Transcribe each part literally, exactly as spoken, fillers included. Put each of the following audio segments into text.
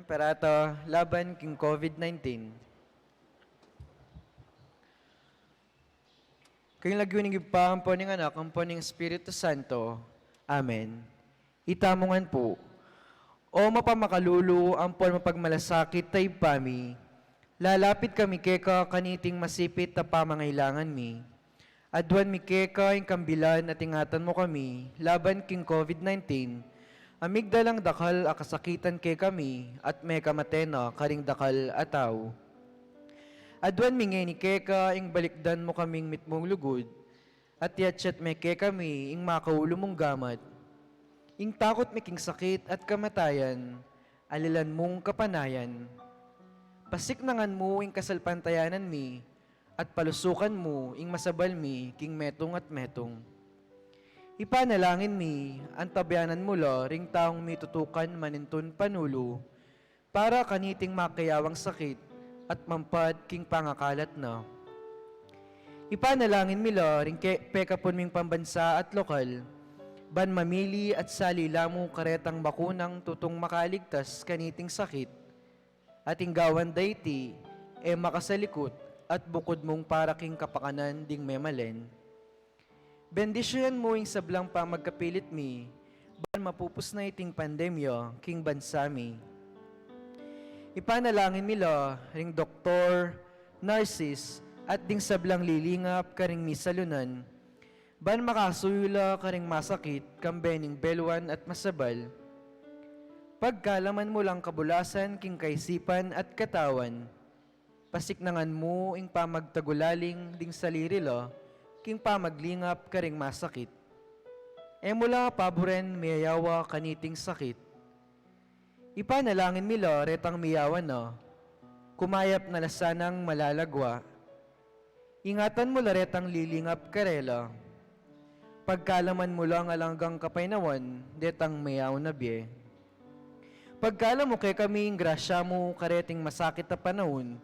Parata laban king COVID nineteen. King lagyu ning Ibpa, ampo ning Anak, ampo ning Espiritu Santo. Amen. Itamu ngan pu. O mapamakalulu, ampo mapagmalasakit a Ibpa mi, lalapit kami keka kaniting masipit a pamangailangan mi. Aduan mi keka ing kambilan at ingatan mu kami laban king COVID nineteen, a migdalang dakal a kasakitan kekami at mekamate na karing dakal a tau. Aduan mi ngeni keka ing balikdan mu kaming mitmung lugud, at iyatyat me kekami ing makaulu mung gamat. Ing takut mi king sakit at kamatayan, alilan mung kapanayan. Pasiknangan mu ing kasalpantayanan mi, at palusukan mu ing masabal mi king metung at metung. Ipanalangin mi, antabayanan mu la ring taung mitutukan manintun panulu, para kaniting makayawang sakit at mampad king pangakalat na. Ipanalangin mi la ring ke-, pekapun ming pambansa at lokal, ban mamili at sali la mu karetang bakunang tutung makaligtas kaniting sakit, at ing gawan da iti, e makasalikut at bukud mung para king kapakanan ding memalen. Bendisyunan mu ing sablang pamagkapilit mi, ban mapupus na iting pandemya king bansa mi. Ipanalangin mi la ring doktor, nurses, at ding sablang lilingap karing misalunan, ban makasuyu la karing masakit kambe ning beluan at masabal. Pagkalaman mu lang kabulasan king kaisipan at katawan, pasiknangan mu ing pamagtagulaling ding saliri la king pamaglingap karing masakit. E mu la paburen miyayawa kaniting sakit. Ipanalangin mi la retang miyawa na, kumayap na la sanang malalagwa. Ingatan mu la retang lilingap karela. Pagkalaman mu lang alang anggang kapaynawan detang meyaun a bie. Pagkalam mu kekami ing grasya mu kareting masakit a panaun,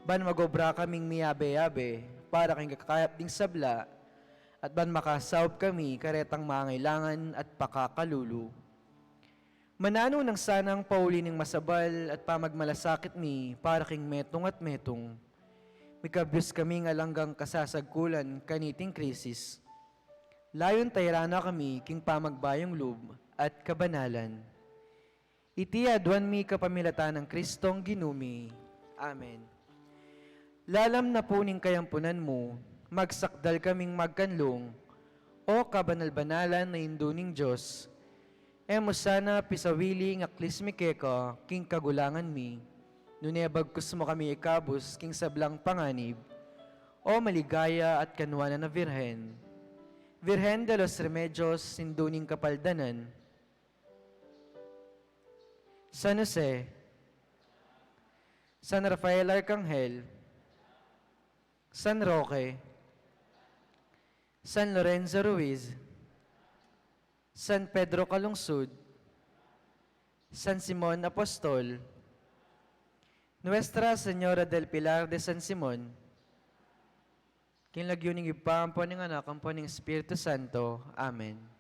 ban magobra kaming miyabe-yabe para king kakayap ding sabla, at ban makasaup kami karetang mangailangan at pakakalulu. Mananu nang sanang pauli ning masabal at pamagmalasakit mi para king metung at metung. Mikabyus kami king alang anggang kasasagkulan kaniting krisis. Layun tayran na kami king pamagbayung lub at kabanalan. Iti aduan mi kapamilatan nang Kristong Ginu mi. Amen. Lalam na pu ning kayampunan mu, magsakdal kaming magkanlung, O kabanal-banalan a Indu ning Dios. E mu sana pisawili ing aklis mi keka king kagulangan mi, nune bagkus mu kami ikabus king sablang panganib, O maligaya at kanuanan a Virgen. Virgen de los Remedios, Indu ning Kapaldanan. San Jose, San Rafael Arcangel, San Roque, San Lorenzo Ruiz, San Pedro Calungsod, San Simon Apostol, Nuestra Señora del Pilar de San Simon. King lagyu ning Ibpa, ampo ning Anak, ampo ning Espiritu Santo. Amen.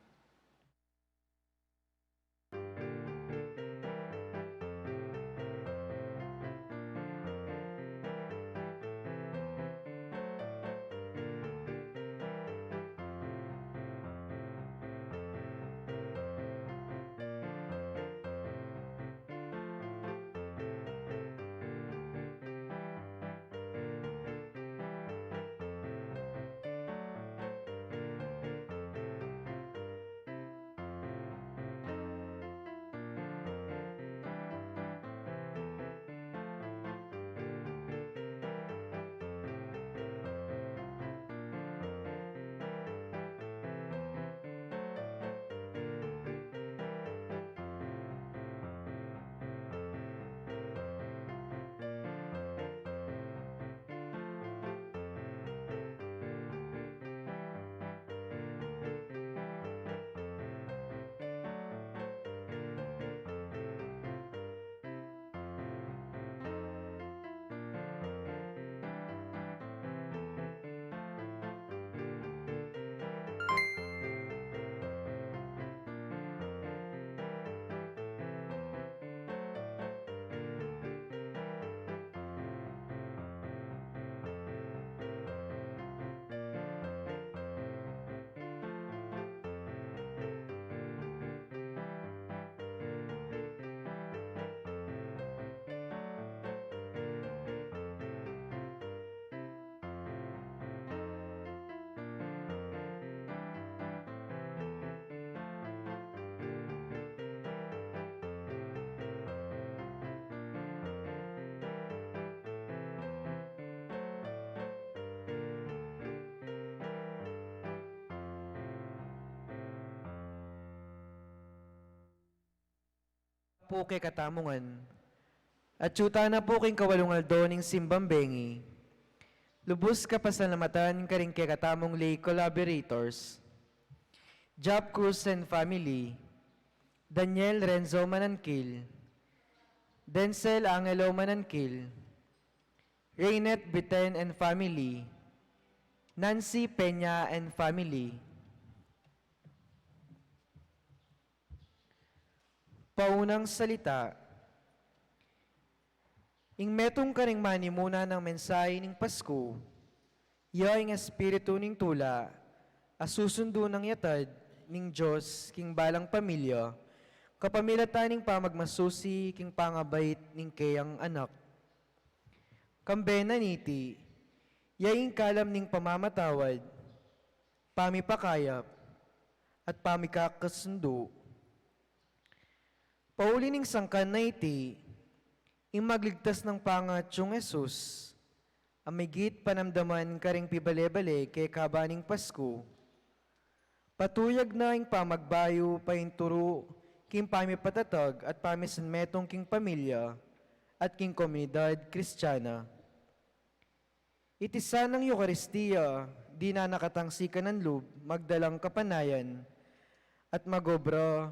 Pu kekatamu ngan. Atyu tana pu king kawalung aldo ning simbang bengi. Lubus kapasalamatan karing kekatamung lay collaborators. Jap Cruz and family. Daniel Renzo Mananquil. Denzel Angelo Mananquil. Reynet Briten and family. Nancy Peña and family. Paunang salita. Ing metung karing manimuna nang mensahe ning Pasku, ya ing espiritu ning tula, a susundu nang yatad ning Dios king balang pamilya, kapamilatan ning pamagmasusi king pangabait ning keyang anak. Kambe na niti, ya ing kalam ning pamamatawad, pamipakayap, at pamikakasundu. Pauli ning sangkan na iti, ing magligtas nang pangatyung Jesus, a migit panamdaman karing pibale-bale kekaba ning Pasku. Patuyag na ing pamagbayu painturu king pamipatatag at pamisanmetung king pamilya at king komunidad Kristiana. Iti sanang Eukaristia, dinan na katang sikanan lub magdalang kapanayan at magobra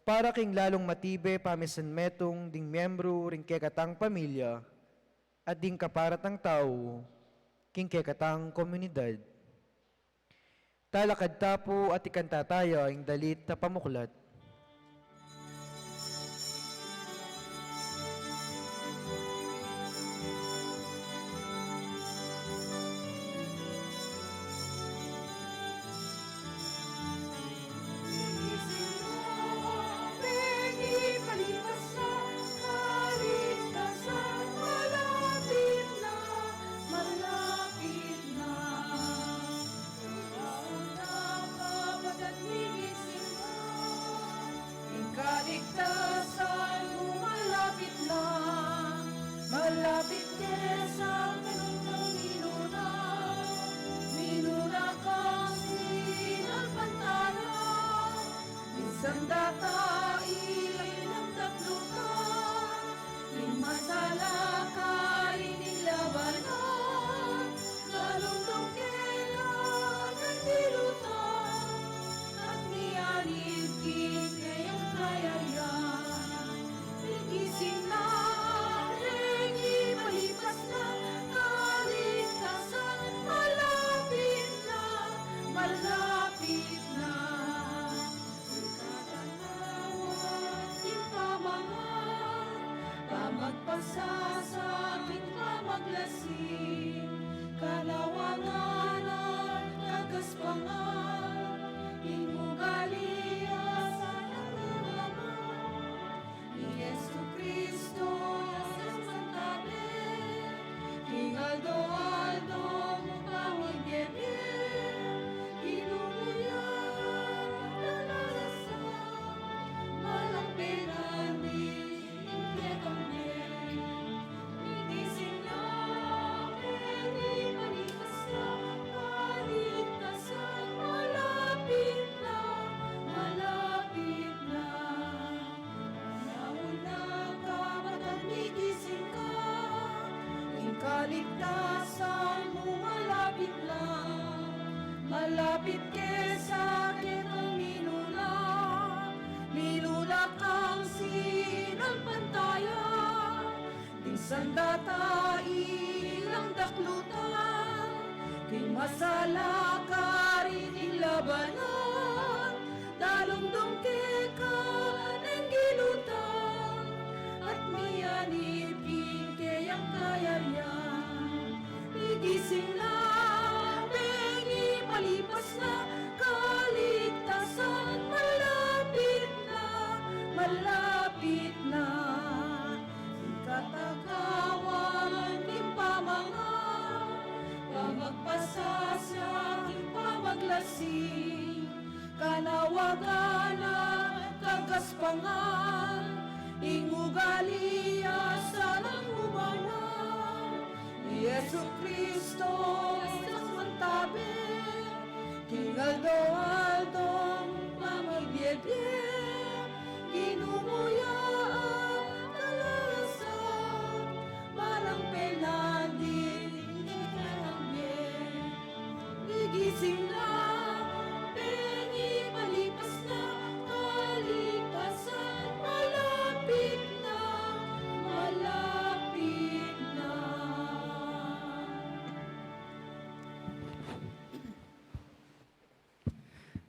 para king lalung matibe pamisanmetung ding miyembru ring kekatang pamilya at ding kaparatang tau king kekatang komunidad. Talakad ta pu at ikanta taya ing dalit a pamuklat. Malapit na, malapit na. Ikaw na kapatad, migising na. Ing kaligtasan mu malapit na. Malapit ke sa kanung minuna. Minuna kang sinalpantaya. Minsan data ilang daklutan, ing masalakari ning labanan, dalumdum keka nang dilutan, at mianib king keyang kayarian. Migising na, reng ipalipas na, kaligtasan malapit na, malapit na. Ing katatawag, ing pamangan, pamagpasasa, ing pamaglasing, kanawagan at kagaspangan, ing ugali a sanang lumaman. I Jesucristo, santabe, king aldo-aldo mung pamibie-bie, kinumuyan, kanawagan, malang penandi, ing kekang bie. Migising na, peni panikas na, kaligtasan malapit na, malapit na. Nauna ka, ba't migising ka? Ing kaligtasan mu malapit na. Malapit ke sa kekang minuna. Minuna kang sinalpantaya. Ding sandata ilang daklutan, king masalakari ning labanan, dalumdum keka neng gilutan, at mianib king keyang kayarian. Migising na, bengi palipas na, kaligtasan malapit na, malapit na. Ing katakawan, ing pamangan, pamagpasasa, ing pamaglasing, kanawagan at kagaspangan, ing ugali a sanang lumaman. I Jesucristo, santabe, king aldo-aldong pamibie-bie, kinumuyan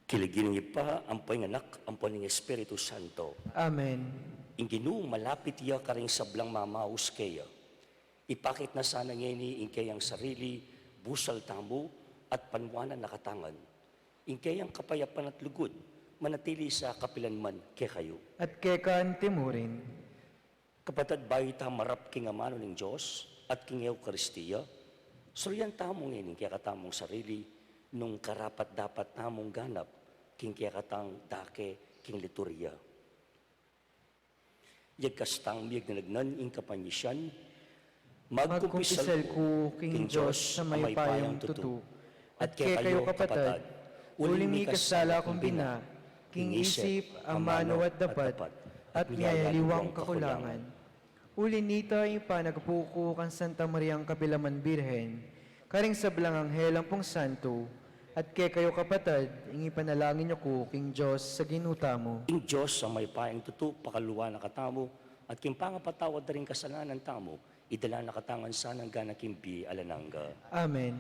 King lagyu ning Ibpa, ampo ning Anak, ampo ning Espiritu Santo. Amen. Ing Ginu malapit ya karing sablang mamaus keya. Ipakit na sana ngeni ing keyang sarili, busal tamu, at panuanan na katangan. Ing keyang kapayapan at lugud, manatili sa kapilan man kekayu. At keka anti murin. Kapatad, bayu tamu marap king amanu ning Dios at king Eukaristia, surian tamu ngeni ing kekatamung sarili nung karapat-dapat tamung ganap king kekatang dake king liturgia. Yagkas tang miyagnanagnan ing kapanyisian, magkumpisal ku king Dios a mayupayang tutu, at kekayu kapatad, uling mikasala kung bina, king isip, amanu at dapat, at miyayaliwang kakulangan. Uli nita, ipanagpu ku kang Santa Mariang kapilaman Birhen, karing sablang anghel ampong santo, at kekayu kapatad, ing ipanalangin yu ku king Dios a Ginu tamu. Ing Dios a mayupayang tutu, pakalulu na katamu, at king pangapatawad da ring kasalanan tamu, idala na katamu ngan sana anggang king bie alang angga. Amen.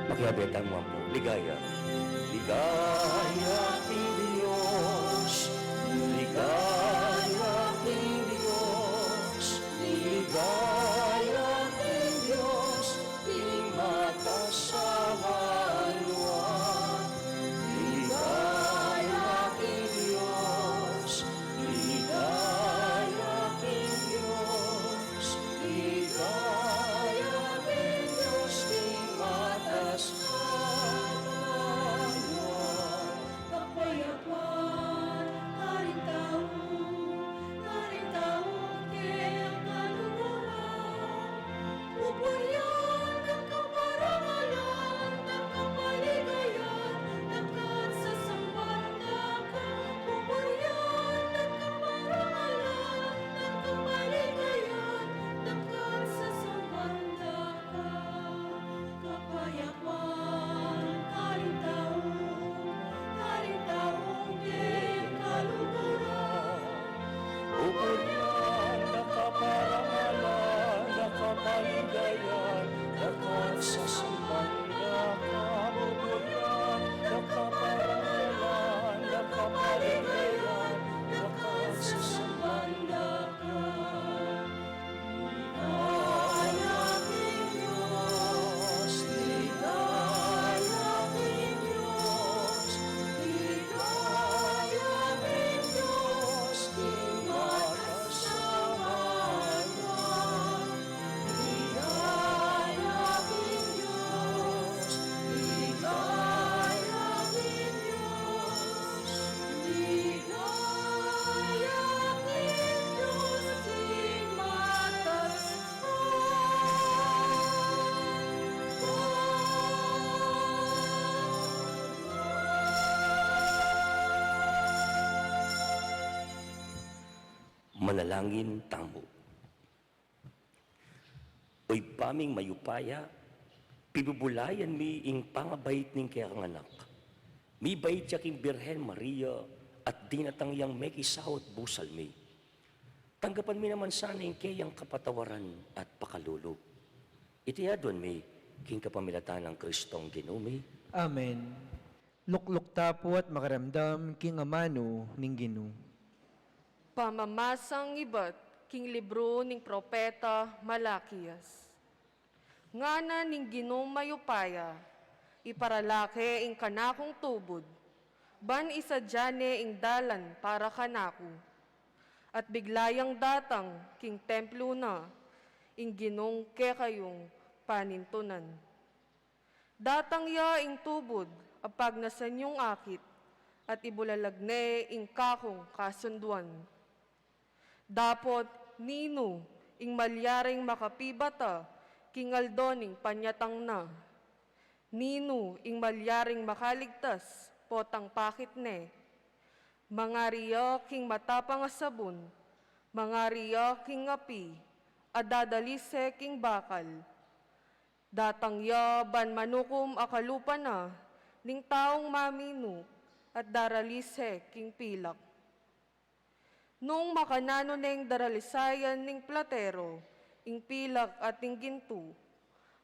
Makiabe tamu ampo. Ligaya. Ligaya king Dios, ligaya king Dios, ligaya king Dios, king matas a banua. Ligaya king Dios, ligaya king Dios, ligaya king Dios, king matas a banua. Kapayapan karing tau, karing tau keng kaluguran. Pupurian daka, parangalan daka, paligayan daka, sasamban daka. Pupurian daka, parangalan daka, paligayan daka, sasamban daka. Kapayapan karing tau, karing tau keng kaluguran. Pupurian daka, parangalan daka, paligayan daka, sasamban daka. Pupurian daka, parangalan daka, paligayan daka, sasamban daka. Ligaya king Dios, ligaya king Dios, ligaya king Dios, king matas a banua. Ligaya king Dios, ligaya king Dios, ligaya king Dios, king matas a banua. Manalangin tamu. O Ibpa ming mayupaya, pibubulayan mi ing pangabait ning kekang Anak. Mibait ya king Birhen Maria at dinatang yang mekisaut busal mi. Tanggapan mi naman sana ing keyang kapatawaran at pakalulu. Iti aduan mi king kapamilatan nang Kristong Ginu mi. Amen. Lukluk ta pu at makiramdam king amanu ning Ginu. Pamamasang ibat king libru ning propeta Malakias. Ngana ning Ginung mayupaya, iparala ke ing kanakung tubud, ban isadia ne ing dalan para kanaku. At bigla yang datang king templu na ing Ginung kekayung panintunan. Datang ya ing tubud a pagnasan yung akit, at ibulalag ne ing kakung kasunduan. Dapot ninu ing malyaring makapibata king aldo ning panyatang na? Ninu ing malyaring makaligtas potang pakit ne? Mangari ya king matapang a sabun, mangari ya king api a dadalise king bakal. Datang ya ban manukum a kalupa na ning taung maminu at daralise king pilak. Nung makananu neng daralisayan ning platero ing pilak at ing gintu,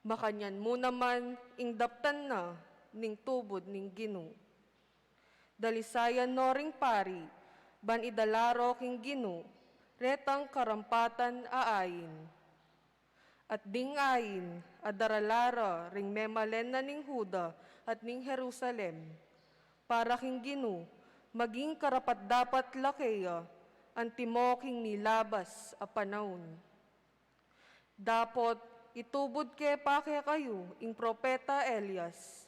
makanyan mu naman ing daptan na ning tubud ning Ginu. Dalisayan no ring pari, ban idala ro king Ginu retang karampatan a ain. At ding ain a darala ra ring memalen na ning Juda at ning Jerusalem, para king Ginu, maging karapat-dapat la keya antimo king milabas a panaun. Dapot itubud ke pa kekayu ing propeta Elias,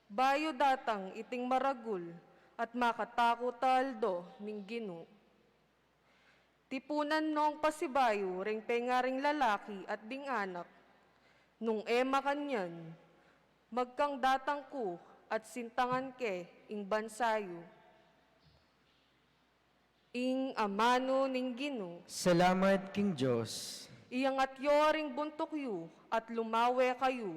bayu datang iting maragul at makatakut a aldo ning Ginu. Tipunan nong pasibayu ring pengaring lalaki at ding anak. Nung e makanyan, magkang datang ku at sintangan ke ing bansa yu. Ing amanu ning Ginu. Salamat king Dios. Iyangat yo ring buntuk yu at lumawe kayu,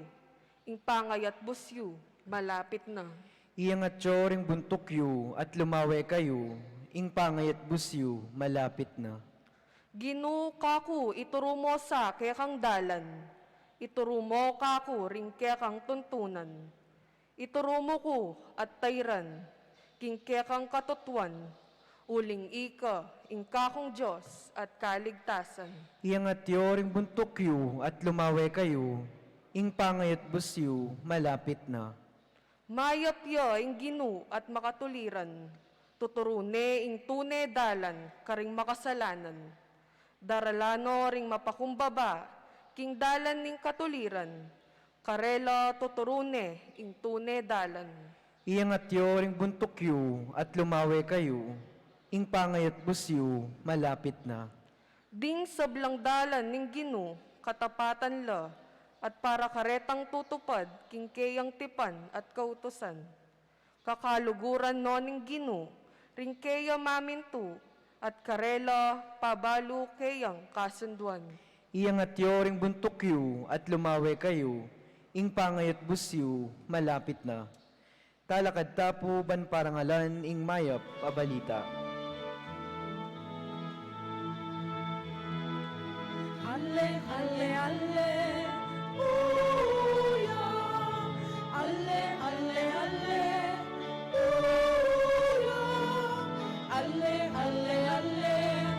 ing pangayatbus yu malapit na. Iyangat yo ring buntuk yu at lumawe kayu, ing pangayatbus yu malapit na. Ginu, kaku ituru mo sa kekang dalan, ituru mo kaku ring kekang tuntunan. Ituru mu ku at tairan king kekang katutuan, uling ika ing kakung Dios at kaligtasan. Iyangat yo ring buntuk yu at lumawe kayu, ing pangayatbus yu malapit na. Mayap ya ing Ginu at makatuliran, tuturu ne ing tune dalan karing makasalanan. Darala no ring mapakumbaba king dalan ning katuliran, karela tuturu ne ing tune dalan. Iyangat yo ring buntuk yu at lumawe kayu, ing pangayatbus yu malapit na. Ding sablang dalan ning Ginu katapatan la, at para karetang tutupad king keyang tipan at kautusan. Kakaluguran no ning Ginu ring keya mamintu, at karela pabalu keyang kasunduan. Iyangat yo ring buntuk yu at lumawe kayu, ing pangayatbus yu malapit na. Talakad ta pu ban parangalan ing mayap a balita. Alle, alle, alleluya. Alle, alle, alleluya. Alle, alle, alleluya.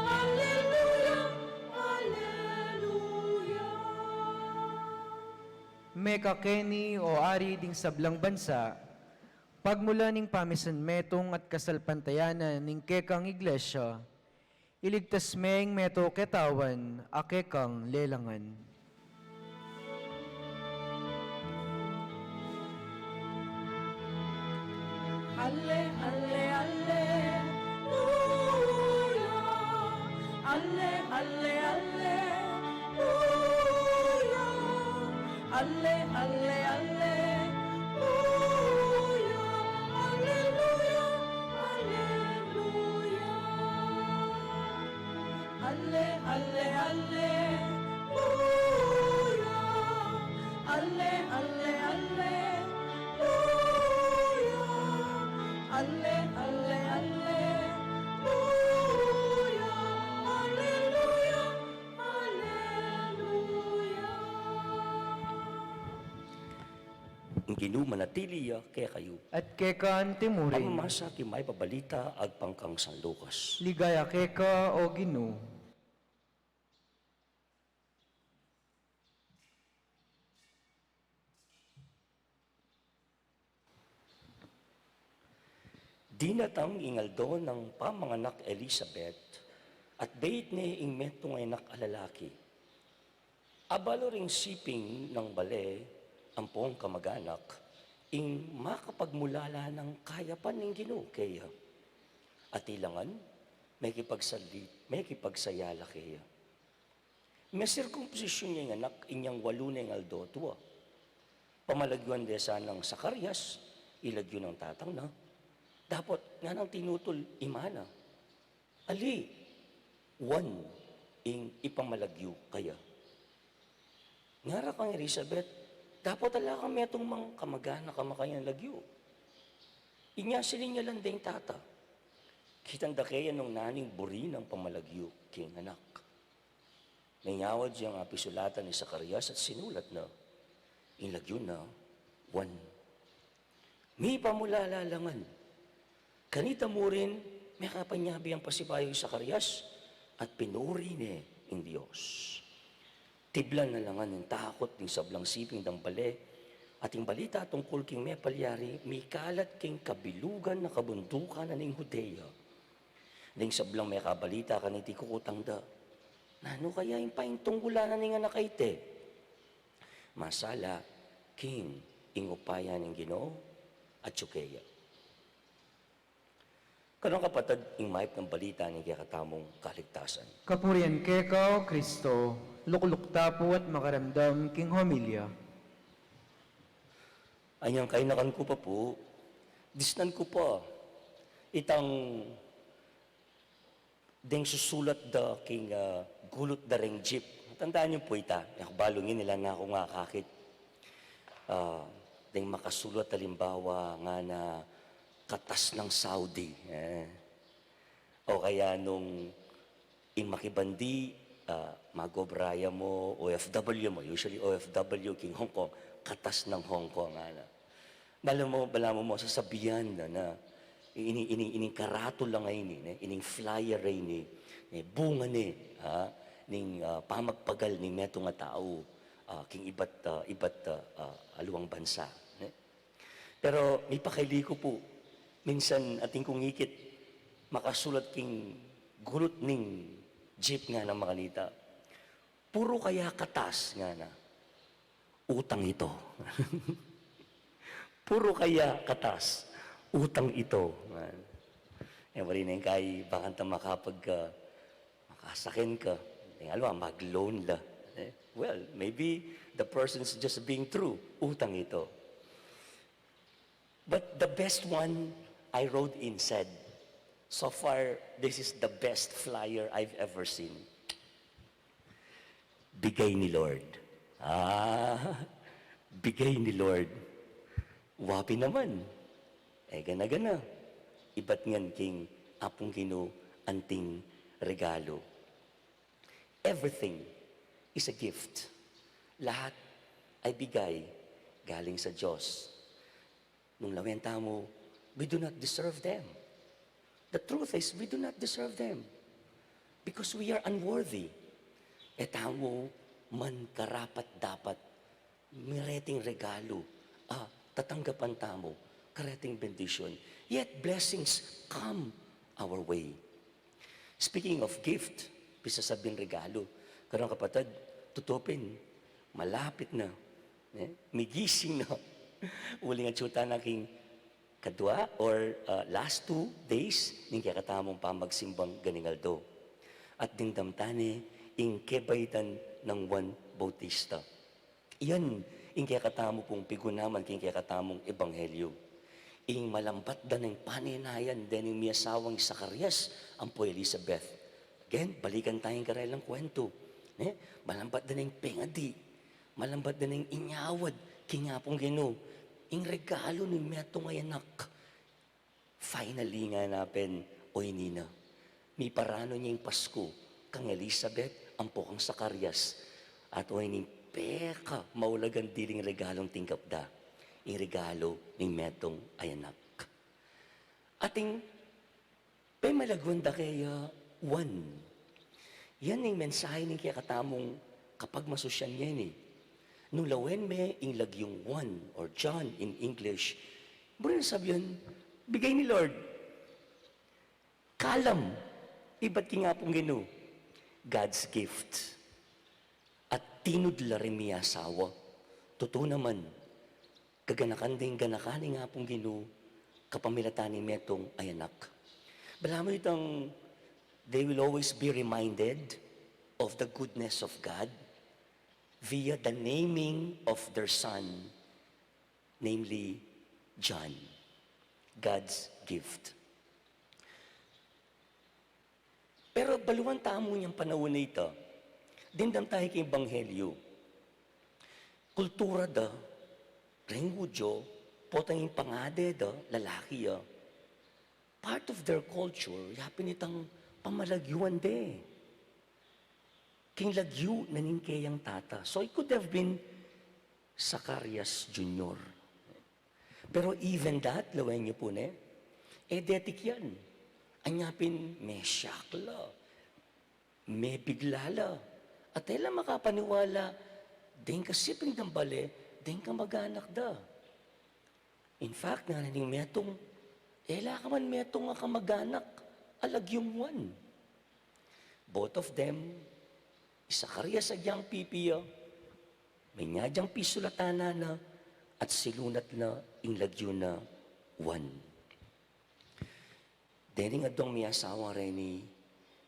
Alleluya, alleluya. Mekakeni, o Ari, ding sablang bansa, pagmula ning pamisan metung at kasalpantayanan ning kekang iglesia, iligtas me ing meto ketawan a kekang lelangan. Alle, alle, alleluya. Alle, alle, alleluya. Alle, alle, alleluya. Alleluya, alleluya. Alle, alle, alleluya. Alle, alle, alleluya. Ing Ginu manatili ya kekayu. At keka anti mu rin. Pamamasa king mayap a balita agpang kang San Lucas. Ligaya keka, O Ginu. Dinatang ing aldo nang pamanganak Elizabeth, at bait ne ing metung a anak a lalaki. Abalu ring siping nang bale ampong kamaganak ing makapagmulala nang kayapan ning Ginu keya. At ilangan, mekipagsali-, mekipagsaya la keya. Mesirkumsisyun ya ing anak inyang walu neng aldo tua. Pamalagyuan de sanang Zacarias, ilagyu nang tatang na. Dapot nganang tinutul ima na, "Ali, Juan ing ipamalagyu kaya." Ngara kang Elizabeth, "Dapot ala kang metung mang kamaganak a makanyang lagyu." Inya siling ya la deng tata. Kitang da keya nung nanung buri nang pamalagyu king anak. Minyawad yang apisulatan i Zacarias at sinulat na, ing lagyu na Juan. Mipamulala la ngan. Kanita mu rin, mekapanyabi yang pasibayu i Zacarias, at pinuri ne ing Dios. Tiblan na la ngan ing takut ding sablang siping dang bale, at ing balita tungkul king mepalyari mikalat king kabilugan a kabundukan na ning Judea. Ding sablang mekabalita kaniti kukutang da, "Nanu kaya ing paintungkulan na ning anak a iti?" Masala king ing upaya ning Ginu atyu keya. Karong kapatad, ing mayap nang balita ning kekatamung kaligtasan. Kapurian keka, O Kristo. Lukluk ta pu at makaramdam king homilya. Anyang kainakan ku pa pu, disnan ku pa itang deng susulat da king, ah, gulut da reng jeep. Tandaan yu pu ita, e ku balu ngeni, ala na kung akakit. Ah, deng makasulat, alimbawa, ngana, "Katas ng Saudi." Eh. O kaya nung ing makibandi, ah, mag-obra ya mu, O F W mu, usually O F W king Hong Kong, "Katas ng Hong Kong," ngana. Balamu, balamu mu sasabian da na, "Ini, ini, ining karatula a ini, ne, ining flyer a ini, ne, bunga ne, ha, ning, ah, pamagpagal ning metung a tau, ah, king ibat, ah, ibat, ah, ah, aliwang bansa," ne? Pero mipakaili ku pu, minsan atin kung ikit, makasulat king gulut ning jeep ngana, makanita, "Puro kaya katas," ngana, "utang ito." "Puro kaya katas, utang ito." E, wari na ing kai, bakanta makapag, ah, makasaken ka. Deng aliwa, mag-loan la. E, well, maybe the person's just being true. "Utang ito." But the best one I rode in said, "So far, this is the best flyer I've ever seen." "Bigay ni Lord." Ah, "Bigay ni Lord." Wa pin naman. E, gana-gana. Ibat ngan king Apung Ginu anting regalu. Everything is a gift. Lahat ay bigay galing sa Diyos. Nung lawen tamu, we do not deserve them. The truth is, we do not deserve them because we are unworthy. E tamu man karapat-dapat mireting regalu a tatanggapan tamu, kareting bendisyon. Yet blessings come our way. Speaking of gift, pisasabing regalu, karong kapatad, tutu pin, malapit na, e, migising na. Uling atyu tana king kadua or, ah, last two days ning kekatamung pamagsimbang ganing aldo. At dimdam tane ing kebaitan nang Juan Bautista. Yan ing kekatamu pung pigunaman king kekatamung ebanghelyu. Ing malambat da neng panenayan dening miasawang i Zacarias ampo i Elizabeth. Again, balikan tayang karelang kuwentu. Ne? Malambat da neng pengadi. Malambat da neng inyawad king Apung Ginu ing regalu ning metung a anak. Finally, ngana pin, oyni na. Miparanun ya ing Pasku kang Elizabeth ampo kang Zacarias. At oyni ing pekamaulagang diling regalung tinggap da. ing regalu ning metung a anak. Atin pemalaguan da keya Juan. Yan ing mensahe ning kekatamung kapagmasusyan ngeni. Nung lawen me ing lagyung Juan or John in English, buri nang sabian, bigay ni Lord. Kalam, ibat king Apung Ginu, God's gift. At tinud la ring miyasawa. Tutu naman, gaganakan ding ganaka ning Apung Ginu kapamilatan ning metung a anak. Balamu itang they will always be reminded of the goodness of God via the naming of their son, namely John, God's gift. Pero baluan tamu yang panaun a ita, dimdam tamu king ebanghelyu. Kultura da ring Hudyo, potang ing pangade da, lalaki ya, part of their culture, yapin itang pamalagyuan de king lagyu na ning keyang tata. So it could have been Zacarias Junior. Pero even that, lawen yu pu ne, e detik yan. Anya pin mesyak la, mebigla la, at e la makapaniwala deng kasiping dang bale, deng kamaganak da. In fact, ngana ning metung, e la ka man metung a kamaganak a lagyung Juan. Both of them, i Zacarias agyang pipi ya, minya dyang pisulatan na, at silunat na ing lagyu na Juan. Dening aduang miyasawa reni,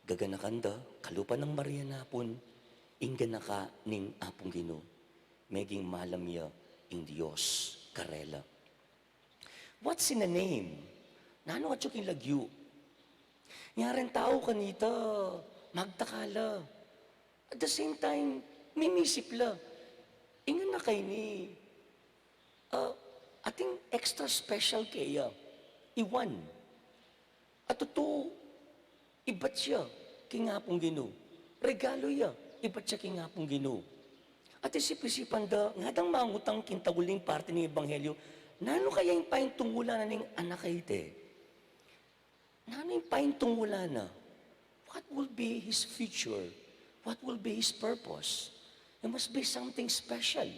gaganakan da, kalupa nang Maria Napun, ing ganaka ning Apung Ginu, meging malam ya ing Dios karela. What's in a name? Nanu atyu king lagyu? Nya ring tau kanita, magtaka la. At the same time, mimisip la. Ing anak a ini, ah, atin extra special keya, i Juan. At tutu, ibat ya king Apung Ginu. Regalu ya, ibat ya king Apung Ginu. At isip-isipan da, ngadang mangutang king tauli ning parti ning ebanghelyu, nanu kaya ing paintungulan na ning anak a iti? Nanu ing paintungulan na? What will be his future? What will be his purpose? It must be something special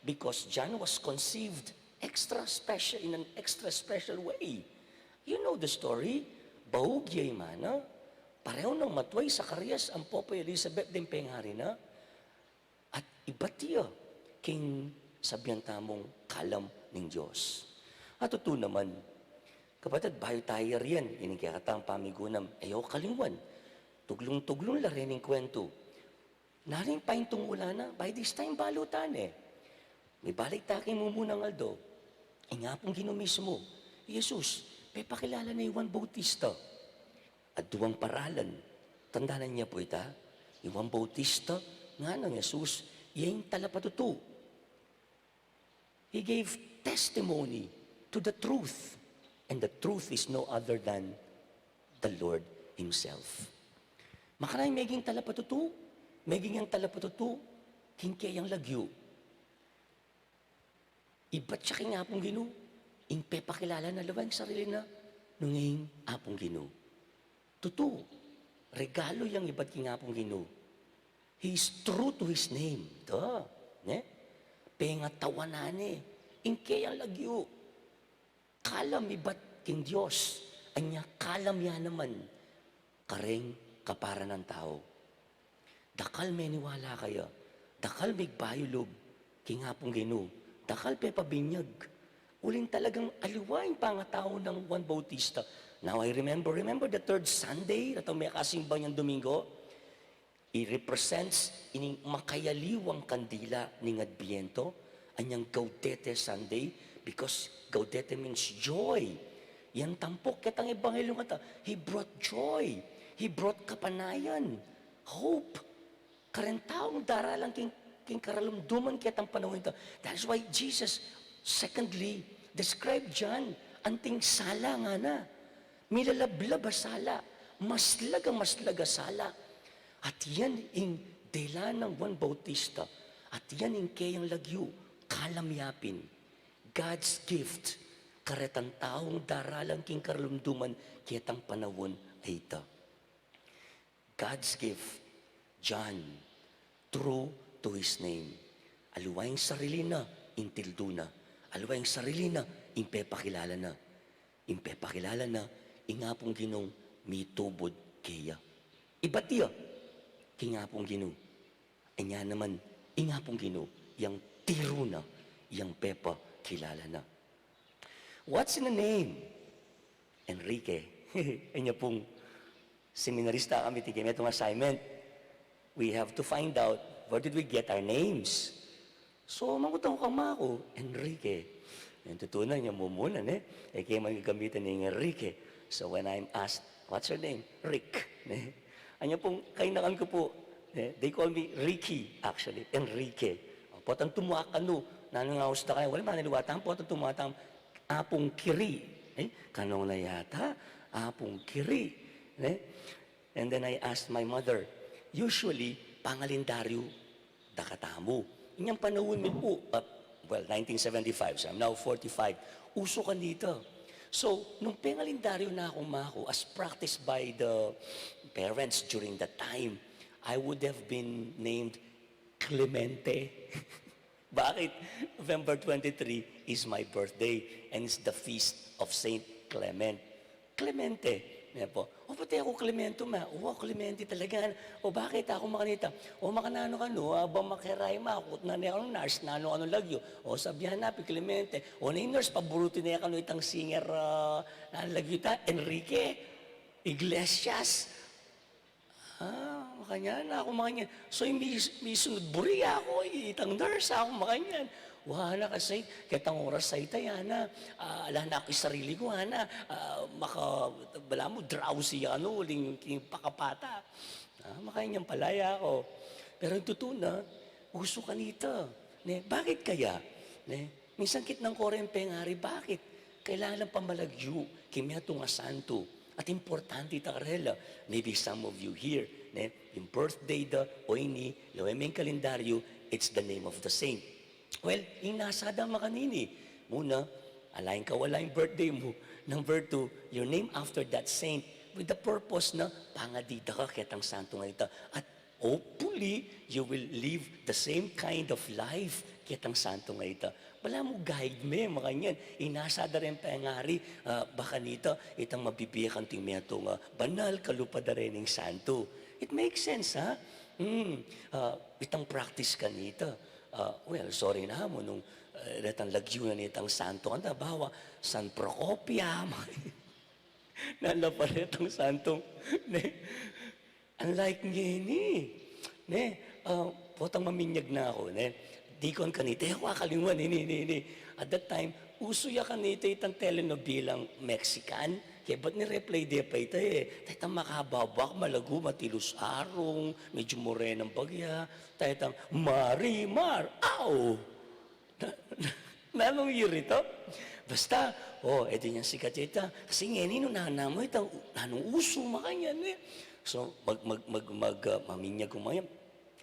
because John was conceived extra special, in an extra special way. You know the story. Baug ya i mana, pareho nang matua i Zacarias ampo pu i Elizabeth deng pengari na. At ibat ya king sabian tamung kalam ning Dios. At tutu naman, kapatad, bayu taya rian, ining kekatang pamigunam, e yu kalingwan, tuglung-tuglung la rening kwentu. Nanu ing paintungulan na? By this time, balu ta ne. Mibalik ta king mumunang aldo. Ing Apung Ginu mismu, i Jesus, pepakilala ne i Juan Bautista. Aduang paralan. Tandanan ye pu ita, i Juan Bautista, ngana nang Jesus, iya ing talapatutu. He gave testimony to the truth, and the truth is no other than the Lord Himself. Makanyan meging talapatutu, meging yang talapatutu king keyang lagyu. Ibat ya king Apung Ginu, ing pepakilala na lawen ing sarili na nung ing Apung Ginu. Tutu, regalu yang ibat king Apung Ginu. He is true to his name. Ita, ne? Pengatawanan ne ing keyang lagyu. Kalam ibat king Dios, anya kalam ya naman kareng kaparanan tau. Dakal meniwala kaya, dakal migbayu lub king Apung Ginu, dakal pepabinyag. Uling talagang aliwa ing pangatau nang Juan Bautista. Now I remember, remember the third Sunday, datang mekasimba inyang Domingo? It represents ining makayaliwang kandila ning Adbiento, anyang Gaudete Sunday, because Gaudete means joy. Yang tampok ketang ebanghelyo ngata, He brought joy. He brought kapanayan, hope. Kareng taung daralan king, king karalumduman ketang panaun ita. That is why Jesus, secondly, described John, anting sala ngana. Milalablab a sala, maslag a maslag a sala. At yan ing dela nang Juan Bautista, at yan ing keyang lagyu, kalam ya pin. God's gift karetang taung daralan king karalumduman ketang panaun a ita. God's gift, John, true to his name. Aliwa ing sarili na, ing tildu na. Aliwa ing sarili na, ing pepakilala na. Ing pepakilala na, ing Apung Ginung mitubud keya. Ibat ya king Apung Ginu. Anya naman, ing Apung Ginu, yang tiru na, yang pepakilala na. What's in a name? Enrique. Anya pung seminarista kami, tingin metung assignment. We have to find out where did we get our names. So, mangutang ku kang ama ku, Enrique. Ing tutu na, nya mumuna, ne? E ke man gagamitan ing Enrique. So, when I'm asked, "What's your name?" "Rick." Ne? Anya pung kainakan ku pu, ne? They call me Ricky, actually. Enrique. Potang tumuaka kanu, nanu ing aus da kaya, wala man aliwa tang, potang tumuaka tang, Apung Kiri. Eh, kanung na yata, Apung Kiri. Ne? And then I asked my mother, usually, pangalendaryu da katamu. Inyang panaun mi pu, uh, well, nineteen seventy-five, so I'm now forty-five. Uso kanita. So, nung pengalendaryu na kung ama ku, as practiced by the parents during that time, I would have been named Clemente. Bakit? November twenty-three is my birthday and it's the feast of Saint Clement. Clemente. Ne pu. O, pati aku Clemento, ma. O, Clemente talaga. O, bakit? Aku makanita. O, makananu kanu, a, ba makiray ma, kutnan ne kanu nurse, nanu kanu lagyu. O, sabian na, pi Clemente. O, ne ing nurse, paburutu ne kanu itang singer, a, nanu lagyu ita, Enrique Iglesias. A, makanyan, aku makanyan. So, mi-, misunud buri aku, itang nurse, aku makanyan. Wa na kasi, ketang oras a ita, yana, a, ala na aku sarili ku, ana, a, maka-, balamu, drowsy ya kanu, uling king pakapata. A, makanyan pala ya aku. Pero ing tutu na, uso kanita. Ne, bakit kaya? Ne, minsan kitnan ko ring pengari, bakit? Kailangan lang pamalagyu king metung a santu. At importante ita karela, maybe some of you here, ne, ing birthday da, o ini, lawen me ing kalendaryu, it's the name of the saint. Well, ing nasa da makanini, muna, ala ing kawala ing birthday mu. Number two, your name after that saint with the purpose na pangadi da ka ketang santung a ita. At hopefully, you will live the same kind of life ketang santung a ita. Balamu guide me, makanyan. Ing nasa da reng pengari, a, bakanita, itang mabibie kanting metung a banal, kalupa da reng santu. It makes sense, ha? Hmm, a, itang practice kanita. A, well, sorry na mu nung, a, retang lagyu na nitang santu. Anda, bawa, San Procopia, nanu la pa retang santung, ne? Unlike ngeni, ne, a, potang maminyag na aku, ne, dikon kanita, e ku akalingwan, ini, ini, ini. At that time, uso ya kanita itang telenovelang Mexican, kaya ba't ni-replay de pa ita, e? Taytang makababak, malagu, matilus arung, medyu morenang bagya, taytang Marimar, aw! Na, na, nanung year ita? Basta, o, e di nyang sikat ya ita. Kasi ngeni nung nanamu ita, nanung uso makanyan, e. So, mag, mag, mag, mag, a, maminyag ku makanyan.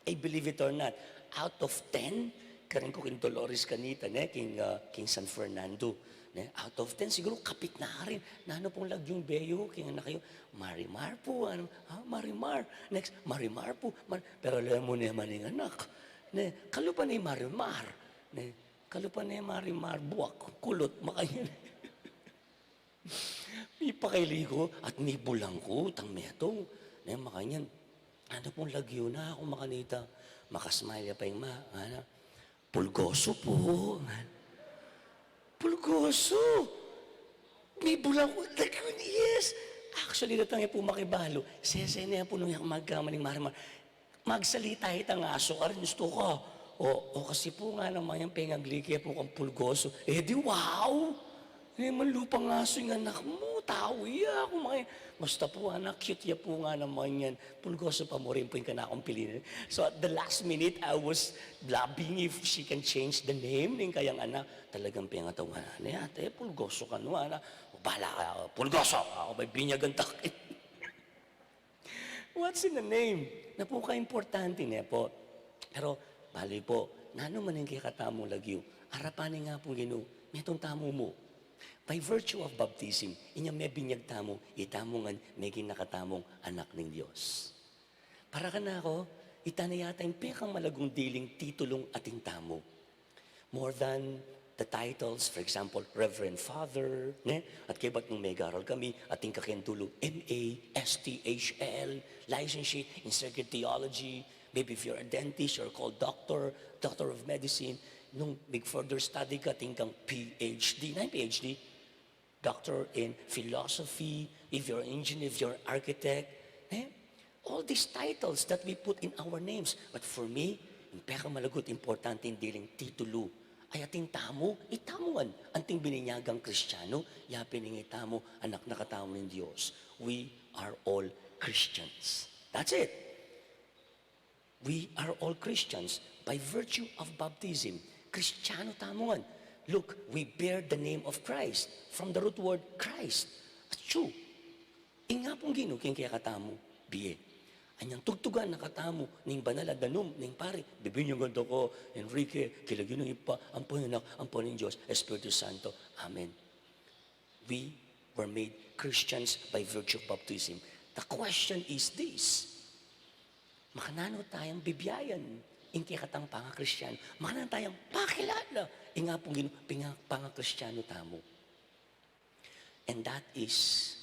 I believe it or not, out of ten, karin ku king Dolores kanita, ne, king, a, king San Fernando, ne, out of ten, siguru kapit na karin. Nanu pung lagyung beyu king anak yu? Marimar pu, anu, a, Marimar. Next, Marimar pu, Mar-, pero lawen mu ne man ing anak, ne, kalupa ne Marimar, ne. Kalupa ne Marimar, buak, kulut, makanyan. Mipakaili ku at mibulang ku itang metung, ne, makanyan. Nanu pung lagyu na? Aku makanita, maka-smile ya pa ing ma, ngana, "Pulgoso pu," ngana. "Pulgoso?" Mibulang ku, lagyu na, yes. Actually, datang ya pu makibalu. Sese ne pu nung ya magkaman ing Marimar. Magsalita itang asu, "Karin, ustu ka." "O, o, kasi pu," ngana, "makanyan, pengagli ke pu kang Pulgoso." E di, wow! E, manlupang asu ing anak mu, tau ya, aku makanyan. Basta pu, anak, cute ya pu, ngana, makanyan. Pulgoso pa mu rin pu ing kanakung pilinan. So, at the last minute, I was blabbing if she can change the name ning kayang anak. Talagang pengatawanan ne, "Ate, Pulgoso kanu, ana?" "O, bala ka, Pulgoso! Aku pa'y binyagan ta." What's in a name? Napakaimportante ne pu. Pero, bale pu, nanu man ing kekatamung lagyu, arapan ning Apung Ginu, Metung tamu mu. By virtue of baptism, inya mebinyag tamu, itamu ngan meging na katamung anak ning Dios. Para kanaku, ita na yata ing pekamalagung diling titulung atin tamu. More than the titles, for example, Reverend Father, ne? At kaybat nung megaral kami, atin ka keng dulu M A, S T H L, licensure in sacred theology, maybe if you're a dentist, you're called doctor, doctor of medicine. Nung mig further study ka, atin kang P H D, na yung P H D, doctor in philosophy, if you're an engineer, if you're an architect, eh? All these titles that we put in our names. But for me, ing pekamalagu't importante ing diling titulu ay atin tamu, itamu ngan, anting bininyagang Kristiyanu, yapin ing itamu, anak na katamu ning Dios. We are all Christians. That's it. We are all Christians by virtue of baptism. Kristiyanu tamu ngan. Look, we bear the name of Christ from the root word Christ. Atsu. Ing Apung Ginu king kekatamu, bie. Anyang tugtugan na katamu ning banal a danum ning pari, bibinyagan da ka, Enrique, king lagyu ning Ibpa, ampo ning Anak, ampo ning Dios Espiritu Santo. Amen. We were made Christians by virtue of baptism. The question is this: makananu tayang bibiayan ing kekatang pangakristiyanu? Makananu tayang pakilala ing Apung Ginu panga-, pangakristiyanu tamu? And that is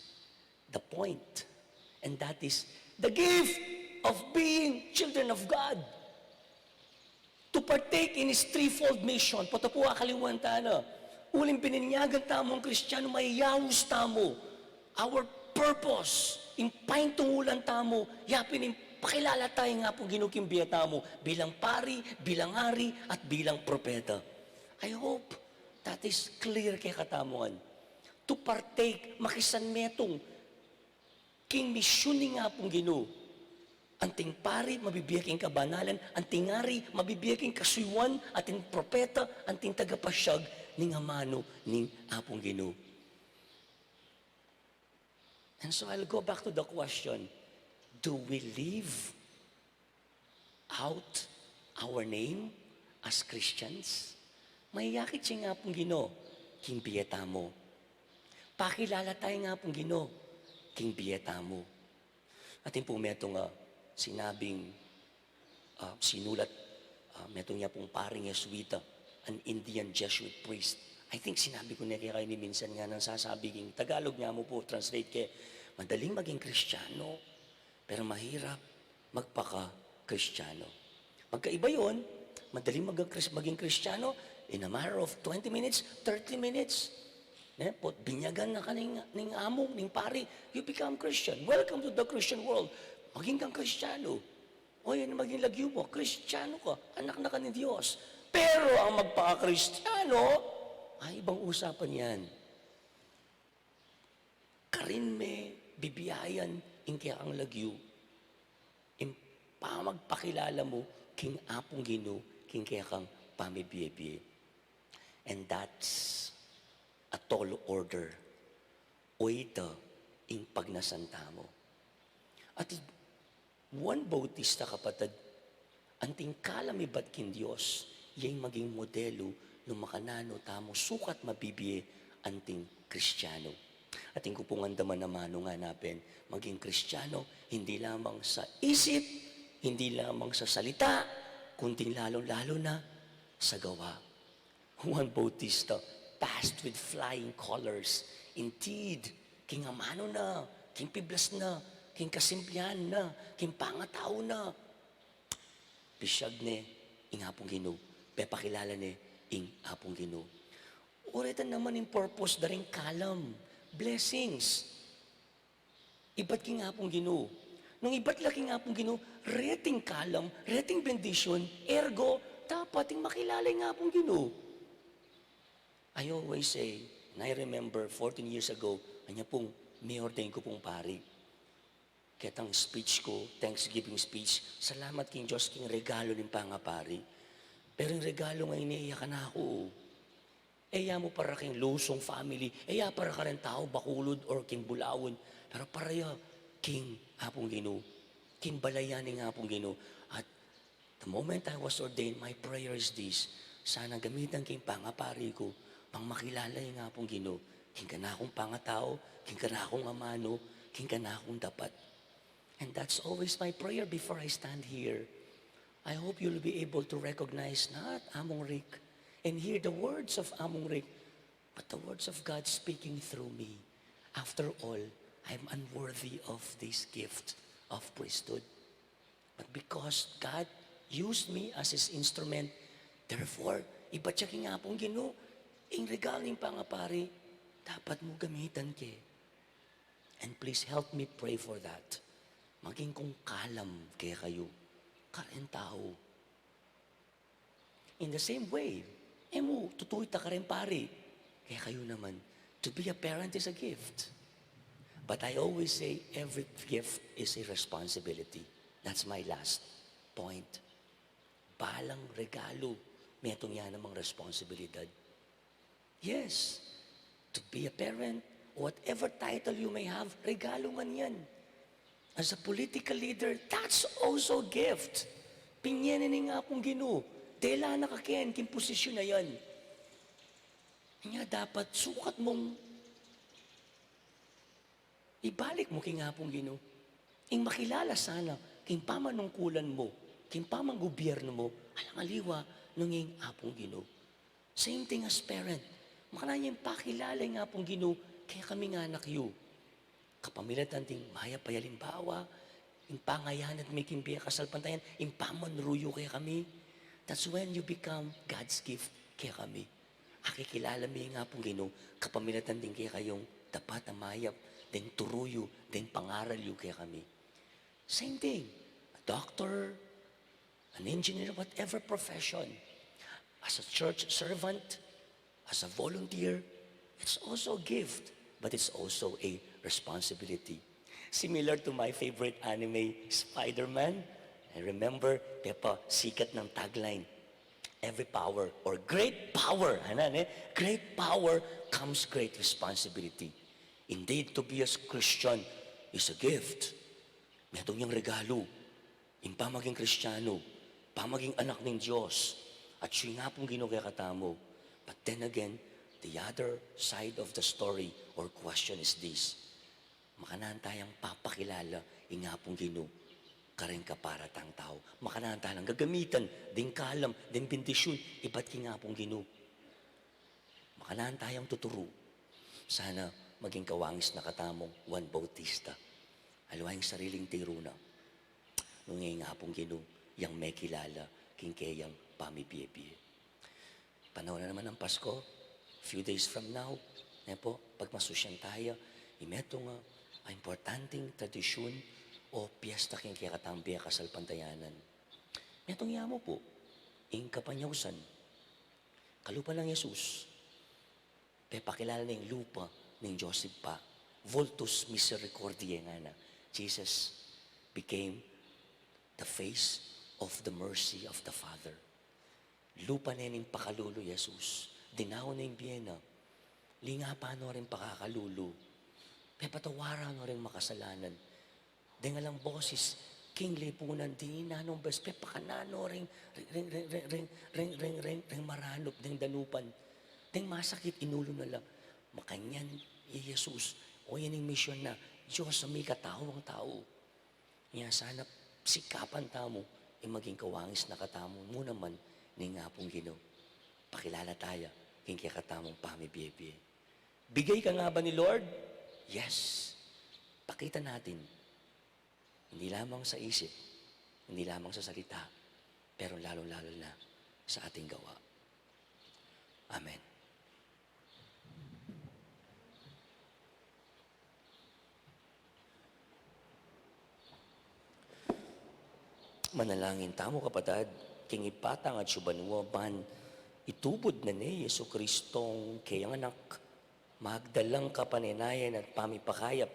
the point. And that is the gift of being children of God. To partake in His threefold mission. Pota pu akaliwan tana. Uling bininyagan tamung Kristiyanu, mayaus tamu. Our purpose, ing paintungulan tamu, yapin ing pakilala taya king Apung Ginu king bie tamu, bilang pari, bilang ari, at bilang propeta. I hope that is clear kekatamu ngan. To partake, makisanmetung king misyun ning Apung Ginu. Anting pari, mabibie king kabanalan, anting ari, mabibie king kasuyuan, anting propeta, anting tagapasyag ning amanu ning Apung Ginu. And so I'll go back to the question, do we live out our name as Christians? Mayayakit ya ing Apung Ginu king bie tamu? Pakilala taya king Apung Ginu king bie tamu? Atin pung metung a sinabing, ah, sinulat, ah, metung ya pung paring Jesuita, an Indian Jesuit priest. I think sinabi ku ne kekayu ini minsan, ngana, sasabi king Tagalog, nyamu pu translate ke, madaling maging Kristiyanu, pero mahirap magpaka-Kristiyanu. Magkaiba yun, madaling mag-, maging Kristiyanu in a matter of twenty minutes, thirty minutes. Ne? Put, binyagan na ka ning, ning among, ning pari, you become Christian. Welcome to the Christian world. Maging kang Kristiyanu. O yan, maging lagyu mo, Kristiyanu ka, anak na ka ning Dios. Pero ang magpaka-Kristiyanu, ay ibang usapan yan. Karin me bibiayan ing kekang lagyu, ing pamagpakilala mu king Apung Ginu king kekang pamibie-bie. And that's a tall order. O ita ing pagnasan tamu. At Juan Bautista, kapatad, anting kalam ibat king Dios, ya ing maging modelu nung makananu tamu sukat mabibie anting Kristiyanu. Atin ku pung andaman a manung nganapen, maging Kristiyanu, hindi lamang sa isip, hindi lamang sa salita, kundi lalong-lalo na sa gawa. Juan Bautista passed with flying colors. Indeed, king amanu na, king piblas na, king kasimplihan na, king pangatau na, pisyag ne ing Apung Ginu, pepakilala ne ing Apung Ginu. Uretan naman ing purpose da ring kalam, blessings. Ibat king Apung Ginu. Nung ibat la king Apung Ginu, reting kalam, reting bendisyun, ergo, dapat ing makilala ing Apung Ginu. I always say, and I remember fourteen years ago, anya pung mi-ordain ku pung pari. Ketang speech ku, Thanksgiving speech, salamat king Dios king regalo ning pangapari. Pero ing regalo ngeni, e ya kanaku. E ya mu para king Lusung family, e ya para kareng tau Bacolod or king Bulaon, pero para ya king Apung Ginu, king balayan ning Apung Ginu. At the moment I was ordained, my prayer is this: sana gamitan king pangapari ku Bang makilala ing Apung Ginu king kanakung pangatau, king kanakung amanu, king kanakung dapat. And that's always my prayer before I stand here. I hope you'll be able to recognize not Among Rick and hear the words of Among Rick, but the words of God speaking through me. After all, I'm unworthy of this gift of priesthood. But because God used me as His instrument, therefore, ibat ya king Apung Ginu, ing regal ning pangapari, dapat mu gamitan ke. And please help me pray for that. Maging kung kalam kekayu, kareng tau. In the same way, e mu tutuy ta kareng pari, kekayu naman. To be a parent is a gift. But I always say, every gift is a responsibility. That's my last point. Balang regalu, metung ya namang responsibilidad. Yes, to be a parent, whatever title you may have, regalu ngan yan. As a political leader, that's also a gift. Pinye ne ning Apung Ginu, dela na ka ken king posisyun a yan. Nya dapat sukat mung ibalik mu king Apung Ginu. Ing makilala sana king pamanungkulan mu, king pamanggobiernu mu, alang aliwa nung ing Apung Ginu. Same thing as parent. Makanyan ing pakilala ing Apung Ginu kekami ngan anak yu. Kapamilatan ding mayap a alimbawa, ing pangayanat mi king bie kasalpantayanan, ing pamanuru yu kekami. That's when you become God's gift kekami. Akikilala mi ing Apung Ginu kapamilatan ding kekayung dapat a mayap, ding turu yu, ding pangaral yu kekami. Same thing, a doctor, an engineer, whatever profession. As a church servant, as a volunteer, it's also a gift, but it's also a responsibility. Similar to my favorite anime, Spider-Man. I remember, pepasikat nang tagline, "Every power, or great power," ana, ne? "Great power comes great responsibility." Indeed, to be a Christian is a gift. Metung yang regalu, ing pamaging Kristiyanu, pamaging anak ning Dios, atiu ing Apung Ginu kekatamu. But then again, the other side of the story or question is this. Makanyan tayang papakilala ing Apung Ginu kareng kaparatang tau. Makanyan tayang gagamitan ding kalam, ding bendisyun, ibat king Apung Ginu. Makanyan tayang tuturu. Sana maging kawangis na katamung Juan Bautista. Aliwa ing sariling tiru na, nung ing Apung Ginu yang mekilala king keyang pamibie-bie. Panahun na naman ng Pasko, few days from now, ne po, pagmasusyan taya, ing metung a, a importanteng tradisyun o piyesta king kekatang bie kasalpantayanan. Metung ya mu pu, ing kapanyausan, kalupa nang Jesus, pepakilala ne ing lupa ning Dios Ibpa, vultus misericordiae ngana. Jesus became the face of the mercy of the Father. Lupa ne ning pakalulu Jesus, dinaun ne ing bie na, lingapan no ring pakakalulu, pepatawaran no ring makasalanan. Deng alang bosis king lipunan, dinan nong bes, pepakanan no ring, ring, ring maranup deng danupan. Deng masakit, inulu na la. Makanyan i Jesus, o yan ing misyon na, Dios a mikatawang tau. Nya sana sikapan tamu ing maging kawangis na katamu mu naman ning Apung Ginu. Pakilala taya king kekatamung pamibie-bie. Bigay ka nga ba ni Lord? Yes. Pakita natin. Hindi lamang sa isip, hindi lamang sa salita, pero lalong-lalo na sa ating gawa. Amen. Manalangin tamu, kapatad, king Ibpa tang atsu banua, ban itubud na ne Jesucristong keyang Anak, magdalang kapanenayan at pamipakayap,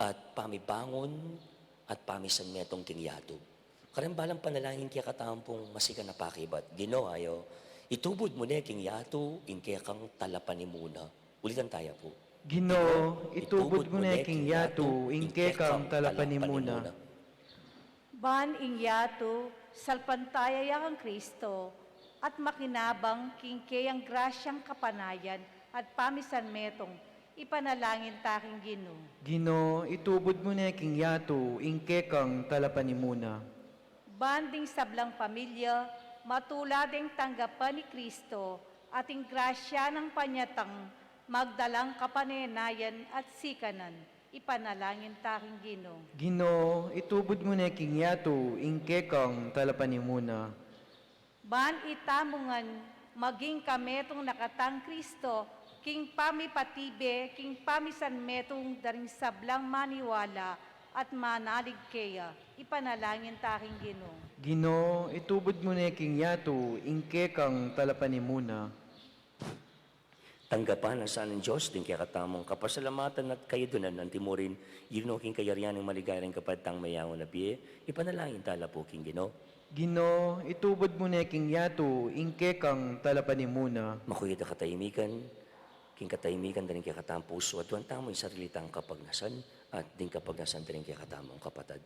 at pamibangun, at pamisanmetung king yatu. Kareng balang panalangin kekatamu pung masikan a pakibat. Ginu, ayo, itubud mu ne king yatu ing kekang talapanimuna. Ulitan taya pu. Ginu, itubud mu ne king yatu ing kekang talapanimuna. Ban ing yatu, salpantaya ya kang Kristo, at makinabang king keyang grasyang kapanayan at pamisanmetung, ipanalangin ta king Ginu. Ginu, itubud mu ne king yatu ing kekang talapanimuna. Ban ding sablang pamilya, matula deng tanggapan i Kristo, at ing grasya nang panyatang magdalang kapanenayan at sikanan, ipanalangin ta king Ginu. Ginu, itubud mu ne king yatu ing kekang talapanimuna. Ban itamu ngan maging kametung na katang Kristo, king pamipatibe, king pamisanmetung da ring sablang maniwala at manalig keya, ipanalangin ta king Ginu. Ginu, itubud mu ne king yatu ing kekang talapanimuna. Tanggapan na sa ning Dios ding kekatamung kapasalamatan at kayadunan, anti murin yun king kayarian ning maligaya ring kapatad tang meyaun a bie, ipanalangin ta la pu king Ginu. Ginu, itubud mu ne king yatu ing kekang talapanimuna. Makuyad a katahimikan, king katahimikan da ring kekatamung pusu, aduan tamu ing sarili tang kapagnasan, at ding kapagnasan da ring kekatamung kapatad.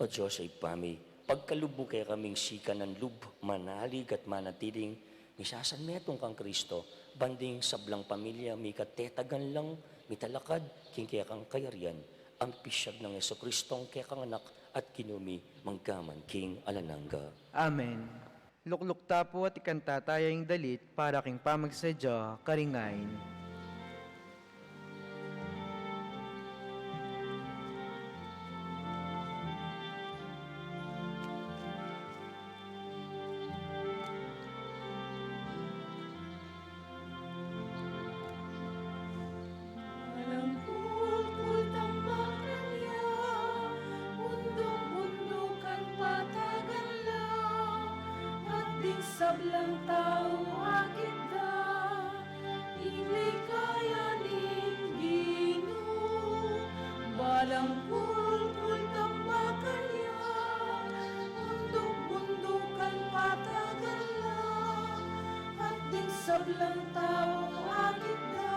O Dios a Ibpa mi, pagkalub mu kekaming sikanan lub, manalig at manatiling misasanmetung kang Kristo, ban ding sablang pamilya mikatetagan lang mitalakad king kekang kayarian, ampisag nang Jesucristong kekang Anak at Ginu mi, mangga man king alang angga. Amen. Lukluk ta pu at ikanta taya ing dalit para king pamagsadya karing ain. Alang kulkul tambakan ya, bunduk-bundukan patagan la, at ding sablang tau akit da, ing likaya ning Ginu. Balang kulkul tambakan ya, bunduk-bundukan patagan la, at ding sablang tau akit da,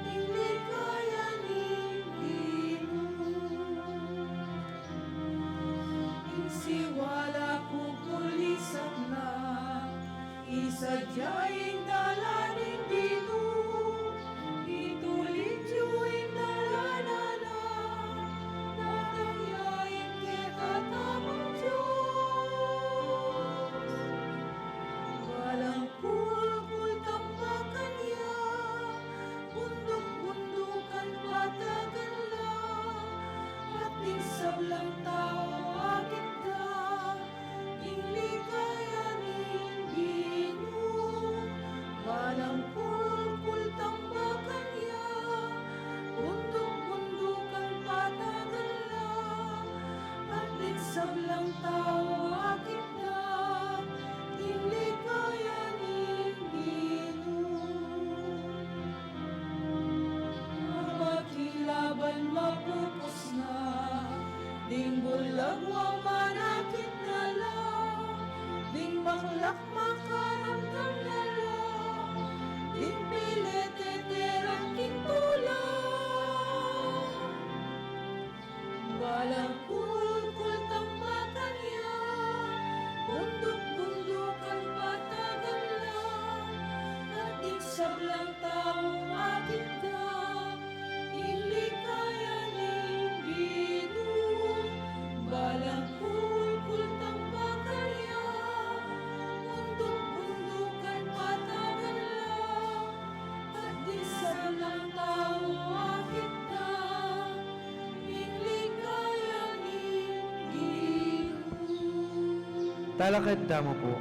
ing likaya ning Ginu. Ing siwala kukulisan na, isadya ing dalan ning Ginu, itulid yu ing dalan na, datang ya ing kekatamung Dios. Balang kulkul tambakan ya, bunduk-bundukan patagan la, at ding sablang tau akit da, ing likaya ning Ginu. Balang kulkul tambakan ya, bunduk-bundukan patagan la, at ding sablang tau akit da, ing likaya ning Ginu. Makilaban mapupus na, ding bulag wa manakit na la, ding maklak makaramdam na la, ding pileteteran king tula. Balang kulkul tambakan ya, bunduk-bundukan patagan la, at ding sablang tau akit da, ing likaya ning Ginu. Balang kulkul tambakan ya, bunduk-bundukan patagan la, at ding sablang tau akit da, ing likaya ning Ginu. Talakad tamu pu.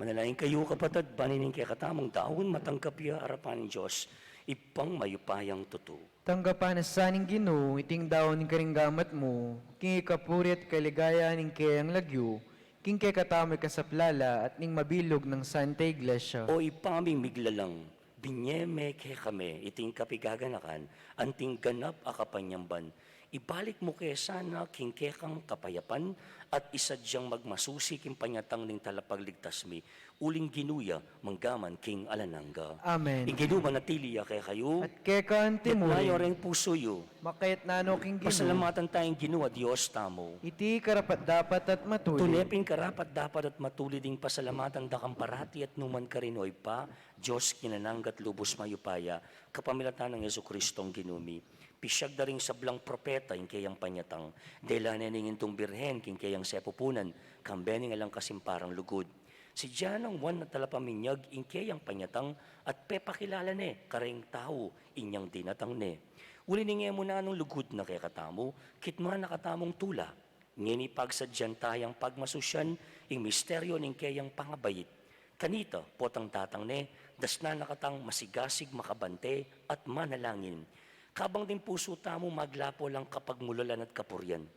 Manalangin kayu, kapatad, ban ining kekatamung daun matanggap ya arapan ning Dios, Ibpang mayupayang tutu. Tanggapan na sa ning Ginu iting daun ning karing gamat mu, king ikapuri at kaligayan ning keyang lagyu, king kekatamu ikasaplala at ning mabilug nang Santa Iglesia. O Ibpa ming miglalang, binye me kekami iting kapigaganakan, anting ganap a kapanyamban, ibalik mu ke sana king kekang kapayapan, at isadyang magmasusi king panyatang ning Talapagligtas mi, uling Ginu ya, manggaman king alang angga. Amen. Ing Ginu manatili ya kekayu. At keka antimu rin. Itna yu reng pusu yu. Makayatna no king Ginu. Pasalamatan taya ing Ginu a Dios tamu. Iti karapat-dapat at matulid. Tune pin karapat-dapat at matulid ing pasalamatan da kang parati at nukarin man, o Ibpa, Dios king alang angga at lubus mayupaya, kapamilatan nang Jesucristong Ginu mi. Pisyag da ring sablang propeta ing keyang panyatang, dela ne ning Indung Birhen king keyang sepupunan, kambe ning alang kasimparang lugud. Sidya nang Juan a Talapaminyag ing keyang panyatang, at pepakilala ne kareng tau inyang dinatang ne. Uli ning e mu nanung lugud na kekatamu, kitmuan na katamung tula. Ngeni pagsadyan tayang pagmasusian ing misteryo ning keyang pangabait. Kanita, potang datang ne, dasnan na katang masigasig, makabante, at manalangin. Kabang ding pusu tamu maglapo lang kapagmulalan at kapurian.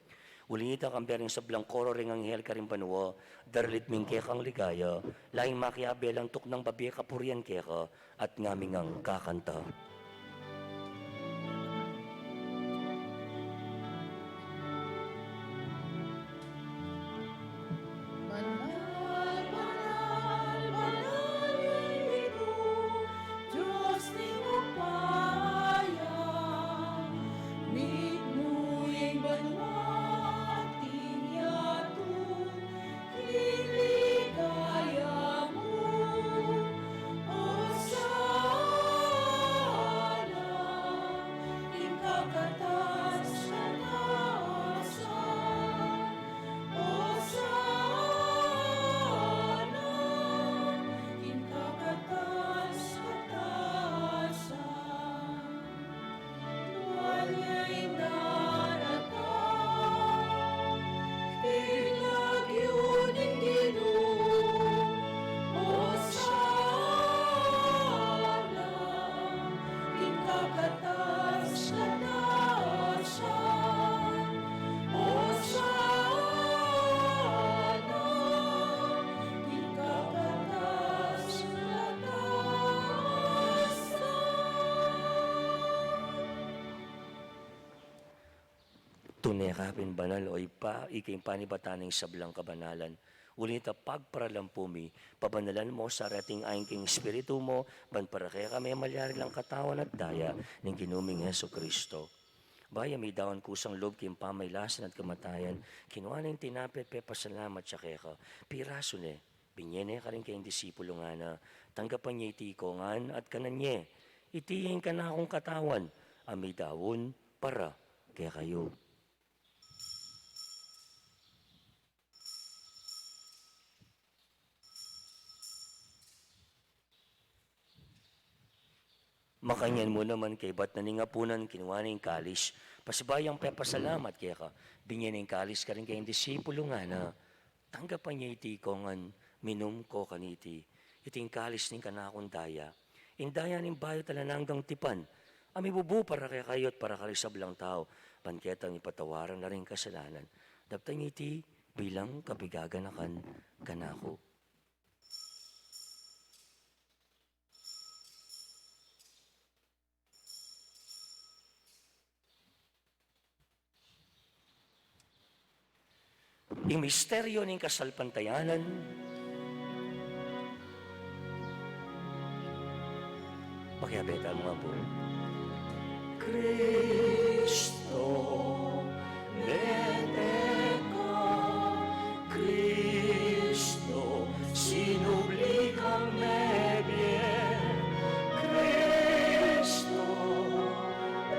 Uli na nita, kambe ring sablang koro ring anghel karing banua, daralit mi ing kekang ligaya, laing makiabe lang tuknang babie kapurian keka, at ngami ngang kakanta. Banal, banal, banal ing Ginu, Dios ning upaya, mitmu ing banua at ing yatu, king ligaya mu. Hosana, king kakatas-katasan. Hosana, king kakatas-katasan. Nuan ya ing daratang, ing lagyu ning Ginu. Hosana, king kakatas-katasan. Hosana, king kakatas-katasan. Tune ka pin banal, o Ibpa, ika ing panibatan ning sablang kabanalan. Uli na nita, pagparalan pu mi, pabanalan mu sa reting ain king Espiritu mu, ban para kekami malyari lang katawan at daya ning Ginu ming Jesucristo. Bayu mi daun kusang lub king pamailasan at kamatayan, kinua ne ing tinape, pepasalamat ya keka, pirasu ne, binye ne karing kayang disipulu, ngana: Tanggapan ye iti ikayu ngan at kanan ye, iti ing kanakung katawan, a midaun para kekayu. Makanyan mu naman, kaybat na ning apunan, kinua ne ing kalis, pasibayu yang pepasalamat keka, binye ne ing kalis karing kayang disipulu, ngana: Tanggapan ye iti ikayu ngan, minum ko kaniti, iti ing kalis ning kanakung daya, ing daya ning bayu at alang anggang tipan, a mibubu para kekayu at para karing sablang tau, ban ketang ipatawaran la ring kasalanan. Daptan ye iti bilang kapigaganakan kanaku. Ing misteryu ning kasalpantayanan. Pakiabe tamu nga pu. Kristo, mete ka. Kristo, sinubli kang mebie. Kristo,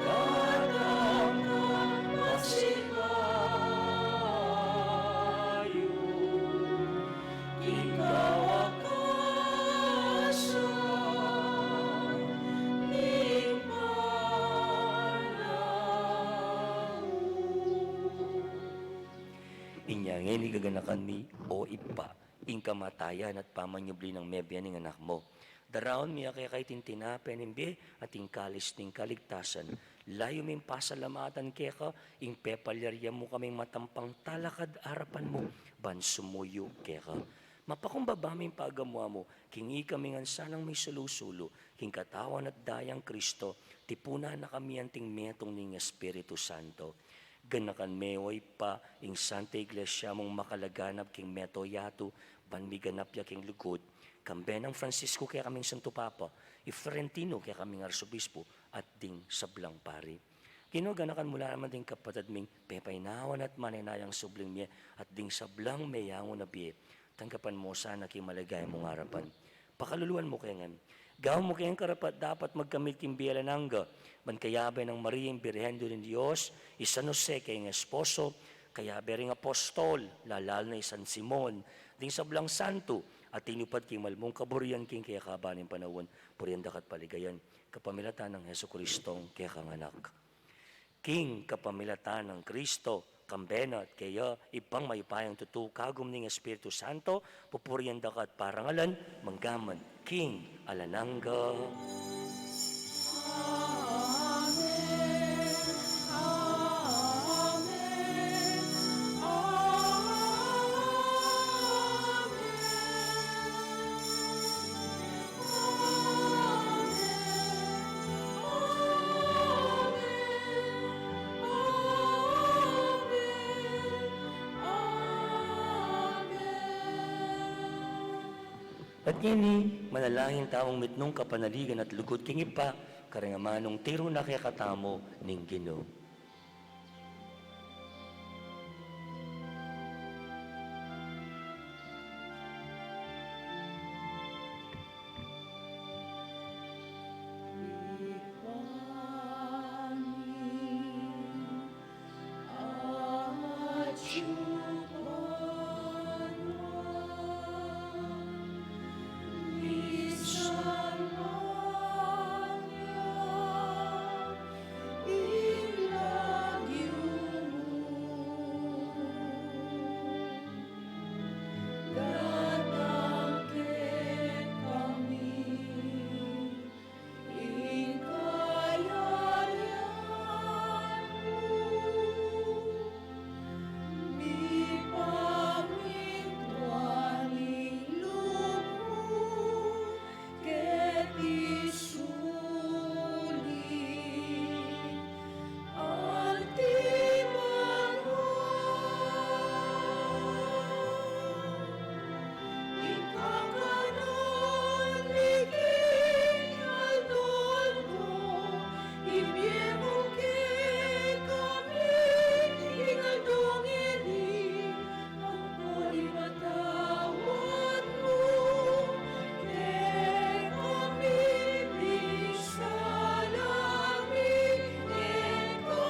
datang ka, pasibayu king kawakasan ning panaun. Inya ngeni gaganakan mi, o Ibpa, ing kamatayan at pamanyubli nang mebie ning Anak mu. Daraun mi keka iting tinape ning bie at ing kalis ning kaligtasan. Layun ming pasalamatan keka ing pepalyarian mu kaming matampang talakad arapan mu ban sumuyu keka. Mapakumbaba ming pagamu-amu king ikami ngan sanang misulu-sulu king Katawan at Dayang Kristo, tipunan na kami anting metung ning Espiritu Santo. Ganakan me, o Ibpa, ing Santa Iglesia mung makalaganap king mabilug a yatu, ban miganap ya king lugud, kambe nang Francisco kekaming Santo Papa, i Florentino kekaming Arsobispo, at ding sablang pari. Ginu, ganakan mu la naman ding kapatad ming pepainawan at manenayang subling mie, at ding sablang meyangu na bie, tanggapan mu sana king maligaya mung arapan. Pakaluluan mu ke ngan. Gawan mu keng karapat-dapat magkamit king bie alang angga, ban kayabe nang Maria ing Birhen Indu ning Dios, i San Jose keng esposo, kayabe ring apostol, lalalu na i San Simon, ding sablang santo, a tinupad king malmung kaburian king kekaban ning panaun, purian daka at paligayan, kapamilatan nang Jesucristong kekang Anak. King kapamilatan nang Kristo, kambe na at keya, Ibpang mayupayang tutu, kagum ning Espiritu Santo, pupurian daka at parangalan, mangga man king alang angga. Amen. Amen. Amen. At ngeni, manalangin tamung mitmung kapanaligan at lugud king Ibpa, karing amanung tiru na kekatamu ning Ginu. Datang kekami ing kayarian mu, mipamintuan ing lub mu keti sulip anti banua. Ing kakanan mi king aldo-aldo, ibie mu kekami king aldo ngeni, ampon ipatawad mu kekami ding sala mi keka,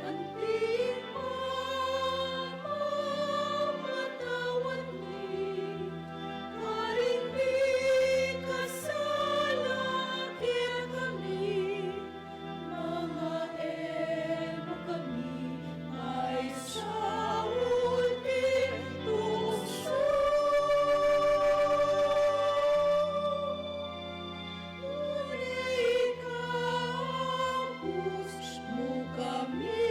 anti pamamatawad mi karing mikasala kekami, manga e mu kami paisaul king tuksu, nune ikabus mu kami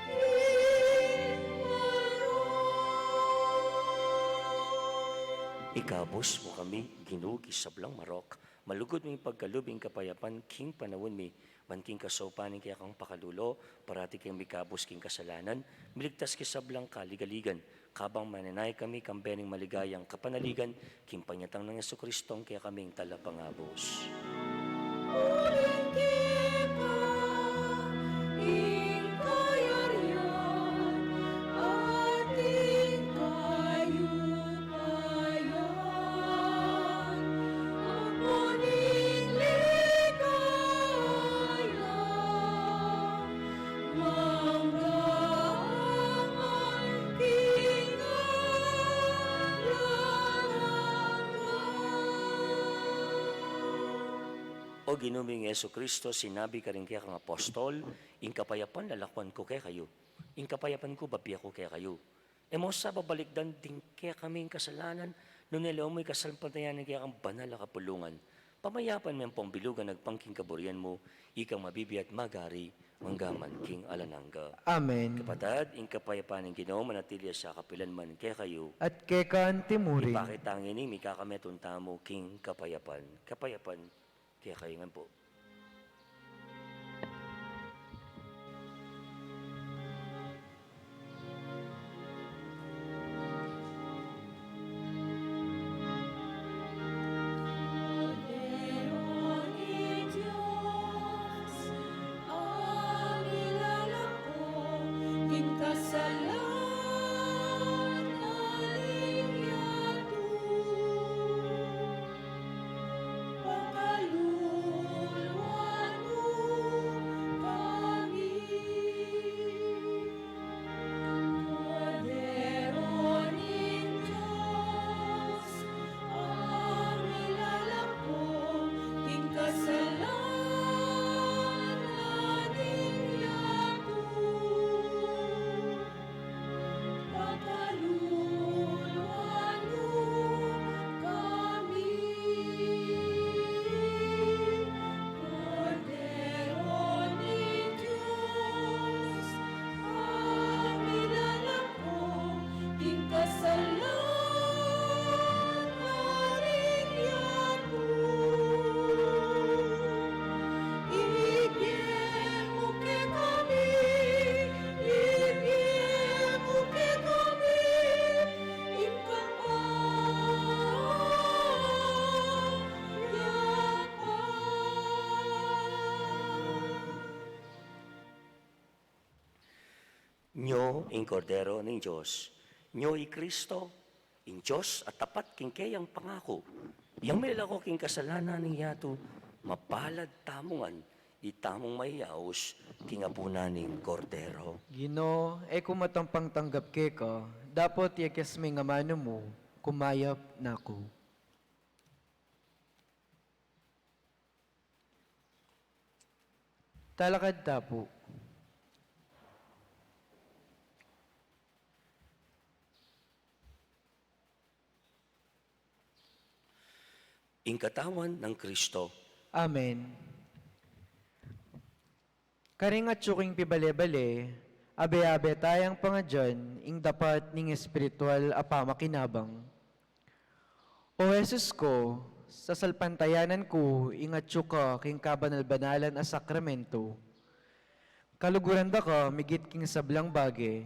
king marok. Ikabus mu kami, Ginu, king sablang marok. Malugud ming pagkalub ing kapayapan king panaun mi, ban king kasaupan ning kekang pakalulu, parati kaming mikabus king kasalanan, miligtas king sablang kaligaligan, kabang manenaya kami kambe ning maligayang kapanaligan, king panyatang nang Jesucristong kekaming Talapangabus. Uling keka ing kayarian, at ing kayupayan, ampon ing ligaya, mangga man king alang angga. O Ginu ming Jesucristo, sinabi karing kekang apostol, ing kapayapan lalakuan ku kekayu, ing kapayapan ku babie ku kekayu. E mu sa babalikdan ding kekaming kasalanan, nune lawen mu ing kasalpantayanan ning kekang banal a kapulungan. Pamayapan me ampong bilugan agpang king kaburian mu, ikang mabibie at magari, mangga man king alang angga. Amen. Kapatad, ing kapayapan ning Ginu manatili ya sa kapilan man kekayu. At keka anti mu rin. Ipakit ta ngeni ing mikakametung tamu king kapayapan. Kapayapan kekayu ngan pu. Pakaluluan mu kami. Kordero ning Dios, a milalako king kasalanan ning yatu. Pakaluluan mu kami. Kordero ning Dios, a milalako king kasalanan ning yatu. Ibie mu kekami, ibie mu kekami ing kapayapan. Nyo ing Kordero ning Dios, nyo i Kristo, ing Dios a tapat king keyang pangaku, yang milalako king kasalanan ning yatu. Mapalad tamu ngan, itamung mayayaus king apunan ning Kordero. Ginu, e ku matampang tanggap keka, dapot iyakyas me ing amanu mu, kumayap na ku. Talakad ta pu. Ing katawan nang Kristo. Amen. Karing atyu king pibale-bale, abe-abe tayang pangadyan ing dapat ning espiritual a pamakinabang. O Jesus ku, sasalpantayanan ku ing atyu ka king kabanal-banalan a sakramento. Kaluguran da ka migit king sablang bage,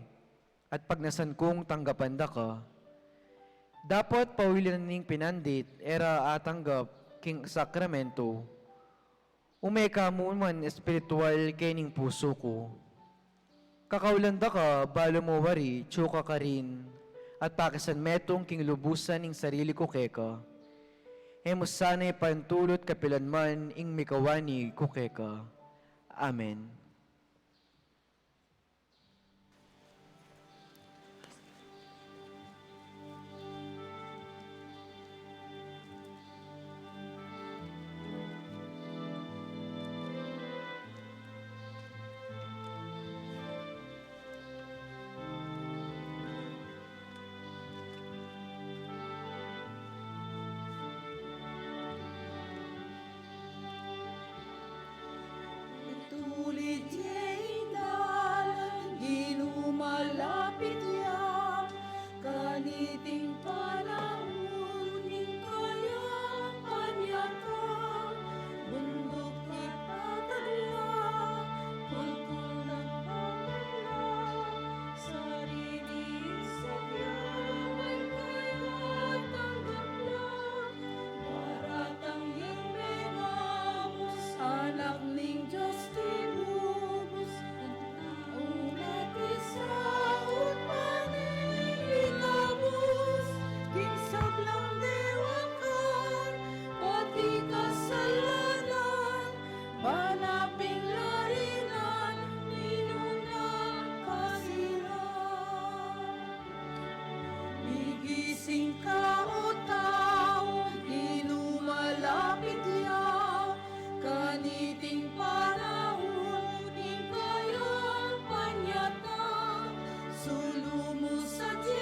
at pagnasan kung tanggapan da ka. Dapot paulinan ning pinandit e ra atanggap king sakramento. Ume ka mu man espiritual kening pusu ku. Kakaulan da ka balu mu wari atyu ka karin, at pakisan metung king lubusan ing sarili ku keka. E mu sana ipantulut kapilan man ing mikawani ku keka. Amen. Tulid ya ing dalan, Ginu malapit ya, kaniting panaun ning kayang panyatang, bunduk ipatag la, kulkul nagpapanla, sarili sadya, kaya tanggap la. Baratang yang megamus, Anak ning Dios tinubus, at taung mekisaut panikabus, king sablang dewakan, pati kasalanan, banaping larinan, minuna kasilan. Migising ka, o tau, Ginu malapit ya, kaniting panaun ning kayang panyatang, sulu mu sadya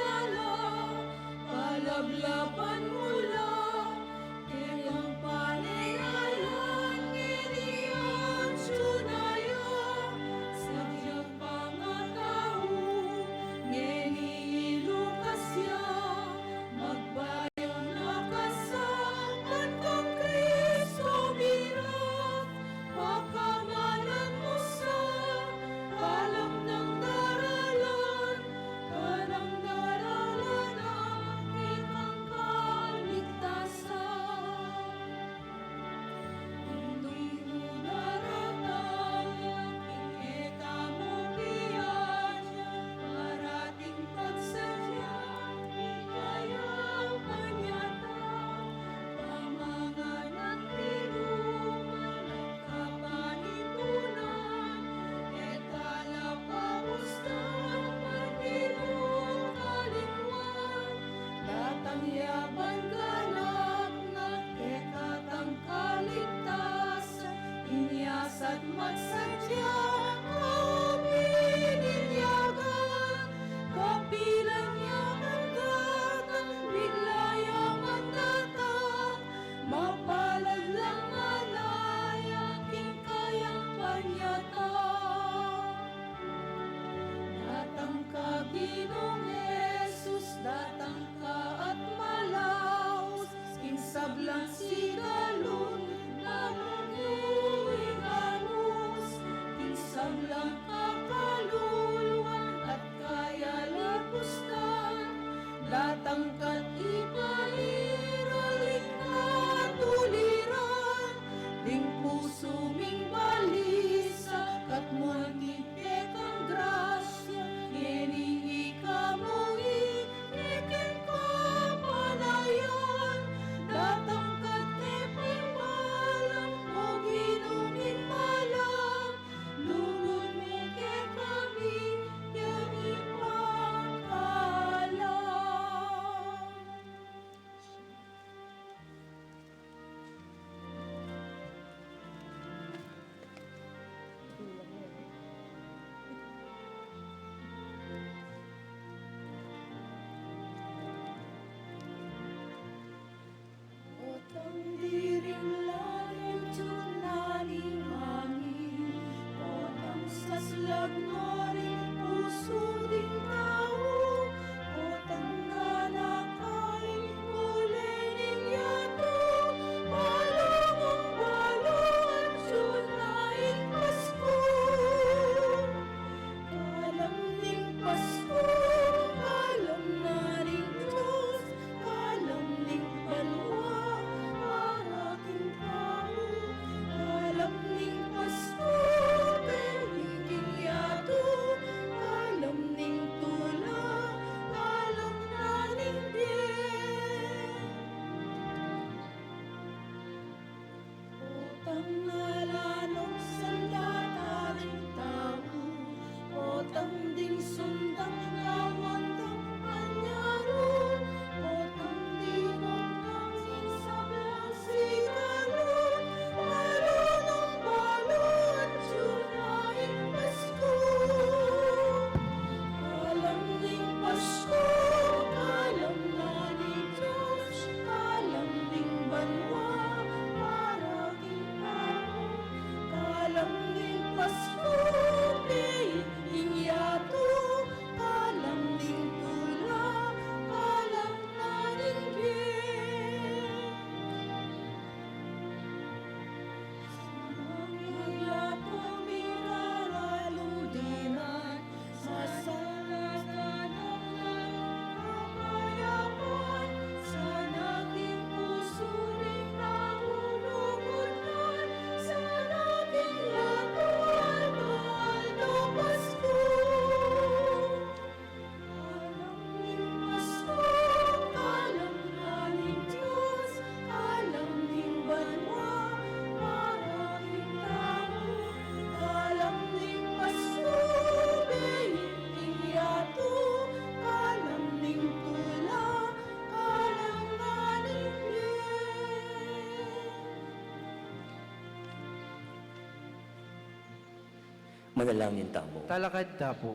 Manalangin tamu. Talakad ta pu.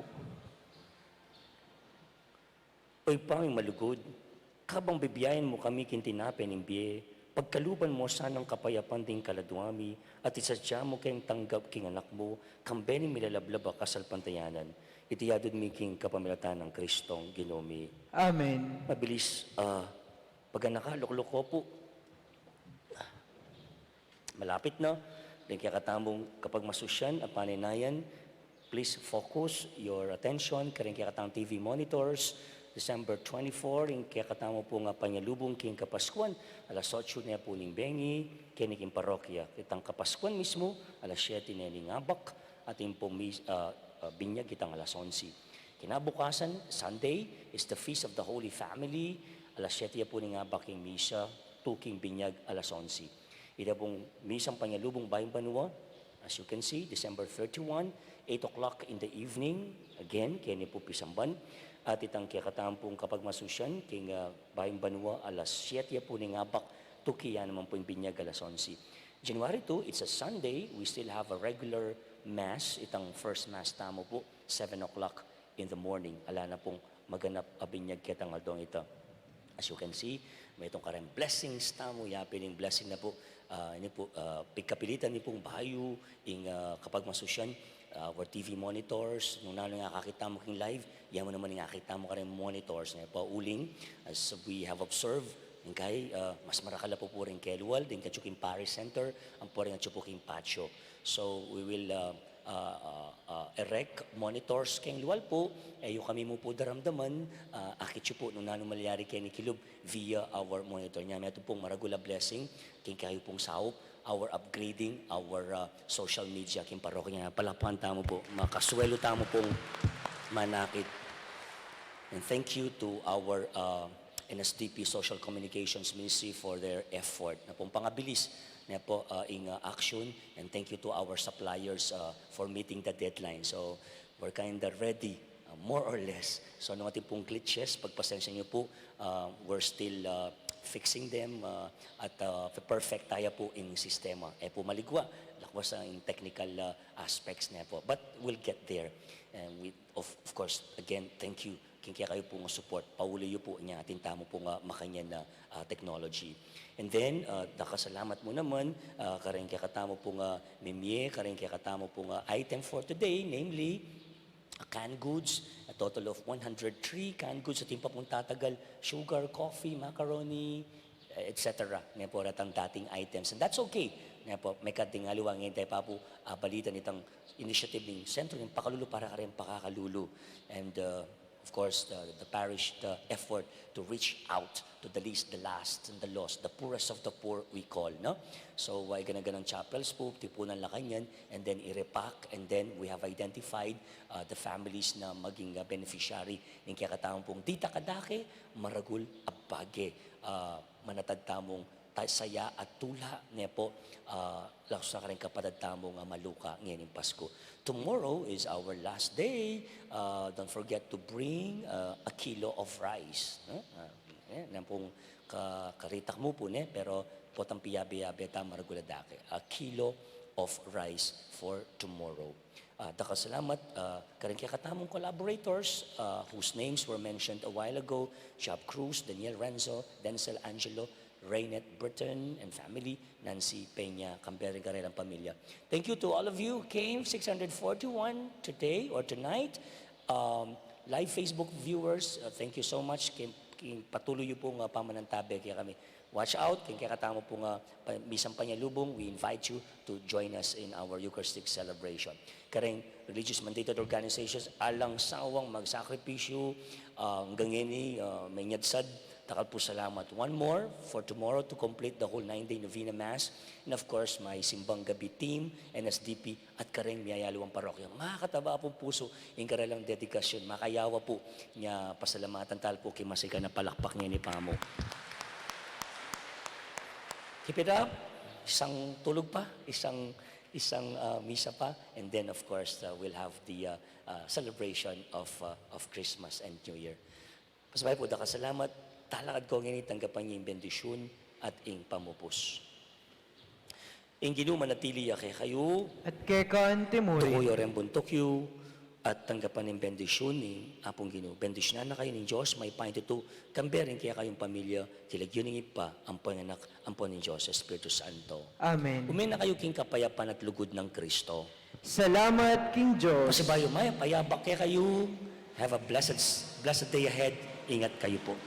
O Ibpa ming malugud, kabang bibiyayan mu kami king tinape ning bie, pagkaluban mu sanang kapayapan ding kaladua mi, at isadya mu keng tanggap king Anak mu, kambe ning milalablab a kasalpantayanan. Iti adwan mi king kapamilatan nang Kristong Ginu mi. Amen. Mabilis, ah, pag-anak ka, lukluk ko pu. Malapit na. Deng kekatamung kapagmasusyan a panaynayan, please focus your attention kareng kekatamung T V monitors. December twenty-four, ing kekatamu pung panyalubung king Kapaskuan, alas otso ne pu ning bengi, keni king parokya. Itang Kapaskuan mismu, alas siyete ne ning abak, at ing pung mis-, ah, ah, binyag itang alas onse. Kinabukasan, Sunday, is the Feast of the Holy Family. Alas siyete ya pu ning abak ing misa, tuki ing binyag alas onse. Ita pung misang panyalubung bayung banua, as you can see, December thirty-one, eight o'clock in the evening, again, keni pu pisamban. At itang kekatamung kapagmasusyan king, ah, bayung banua, alas siyete ya pu ning abak, tuki ya naman pu ing binyag alas onse. January two, it's a Sunday, we still have a regular mass. Itang first mass tamu pu, seven o'clock in the morning. Ala na pung maganap a binyag ketang aldong ita. As you can see, metung kareng blessings tamu, yapin ing blessing na pu, ah, ini pu, ah, pigkapilitan mi pung bayu ing, ah, kapagmasusyan, ah, our T V monitors, nung nanu ing akakit tamu king live, ya mu naman ing akakit tamu kareng monitors, ne pu uling, as we have observed, ing kai, ah, mas marakal a pu pu ring kelual, deng atyu king parish center, ampo ring atyu pu king patio. So, we will, ah, ah, ah, ah, erect monitors keng lual pu, e yu kami mu pu daramdaman, ah, akit yu pu nung nanu malyari keni kilub via our monitor. Nya, metung pung maragul a blessing, king kayu pung saup, our upgrading, our, ah, social media, king parokya. Palakpakan tamu pu, makasuelu tamu pung manakit. And thank you to our, ah, N S D P Social Communications Ministry for their effort. Na pung pangabilis, na pu, ah, ing, ah, action, and thank you to our suppliers, ah, for meeting the deadline. So, we're kinda ready, ah, more or less. So, nung atin pung glitches, pagpasensya niyo pu, ah, we're still, ah, fixing them, ah, at, ah, perfect taya pu ing sistema. E pu maligwa, lakwas ing technical, ah, aspects ne pu. But we'll get there. And we, of, of course, again, thank you king kekayu pung support, pauli yu pu, nya atin tamu pung makanyan a, ah, technology. And then, ah, dakal a salamat mu naman, ah, kareng kekatamu pung mimie, kareng kekatamu pung item for today, namely, ah, canned goods, a total of one hundred three canned goods, atin pa pung tatagal, sugar, coffee, macaroni, eh, et cetera. Ne pu, retang dating items. And that's okay. Ne pu, mekad ding aliwa ngeni tamu pa pu, ah, balitan itang initiative ning sentro ning pakalulu para kareng pakakalulu. And, uh, of course, the, the parish, the effort to reach out to the least, the last, and the lost, the poorest of the poor, we call, no? So, uh, gana-ganang chapels pu, tipunan la kanyan, and then i-repack, and then we have identified, uh, the families na maging, uh, beneficiary ning kekatamung pung dita kadake, maragul a bage, uh, manatad tamung ta-, saya at tula, ne pu, ah, laus na kareng kapatad tamung maluka ngening Pasko. Tomorrow is our last day. Ah, don't forget to bring, ah, a kilo of rice, no? Ah, e, nanu pung ka-, karitak mu pu, ne, pero potang piyabe-yabe ta, maragul a dake. A kilo of rice for tomorrow. Ah, dakal a salamat, ah, kareng kekatamung collaborators, ah, whose names were mentioned a while ago, Job Cruz, Daniel Renzo, Denzel Angelo, Raynette Burton and family, Nancy Peña, kambe ring karelang pamilya. Thank you to all of you who came, six hundred forty-one today or tonight. Um, live Facebook viewers, uh, thank you so much. King, king patuloy yu pung, uh, pamanantabe kekami. Watch out, king kekatamu pung, uh, pa-, misang panyalubung, we invite you to join us in our Eucharistic celebration. Kareng religious mandated organizations, alang sawang magsakripisyu, ah, anggang ngeni, ah, menyadsad, dakal pung salamat. One more for tomorrow to complete the whole nine-day novena mass. And of course, my Simbang Gabi team, N S D P, at kareng miyayaliwang parokya. Makataba pung pusu ing karelang dedikasyun. Makayawa pu, nya pasalamatan tamu pu king masikan a palakpak ngeni pa mu. Keep it up. Isang tulug pa, isang, isang, ah, misa pa, and then, of course, ah, we'll have the, ah, ah, celebration of, ah, of Christmas and New Year. Pasabay pu, dakal a salamat, talakad ko ngeni, tanggapan ye ing bendisyun at ing pamupus. Ing Ginu manatili ya kekayu. At keka naman. Tukuyu reng buntuk yu, at tanggapan ing bendisyun ning Apung Ginu. Bendisyunan na kayu ning Dios, mayupayang tutu, kambe ring kekayung pamilya, king lagyu ning Ibpa, ampo ning Anak, ampo ning Dios Espiritu Santo. Amen. Ume na kayu king kapayapan at lugud nang Kristo. Salamat king Dios. Pasibayu mayap a yabak kekayu. Have a blessed, blessed day ahead. Ingat kayu pu.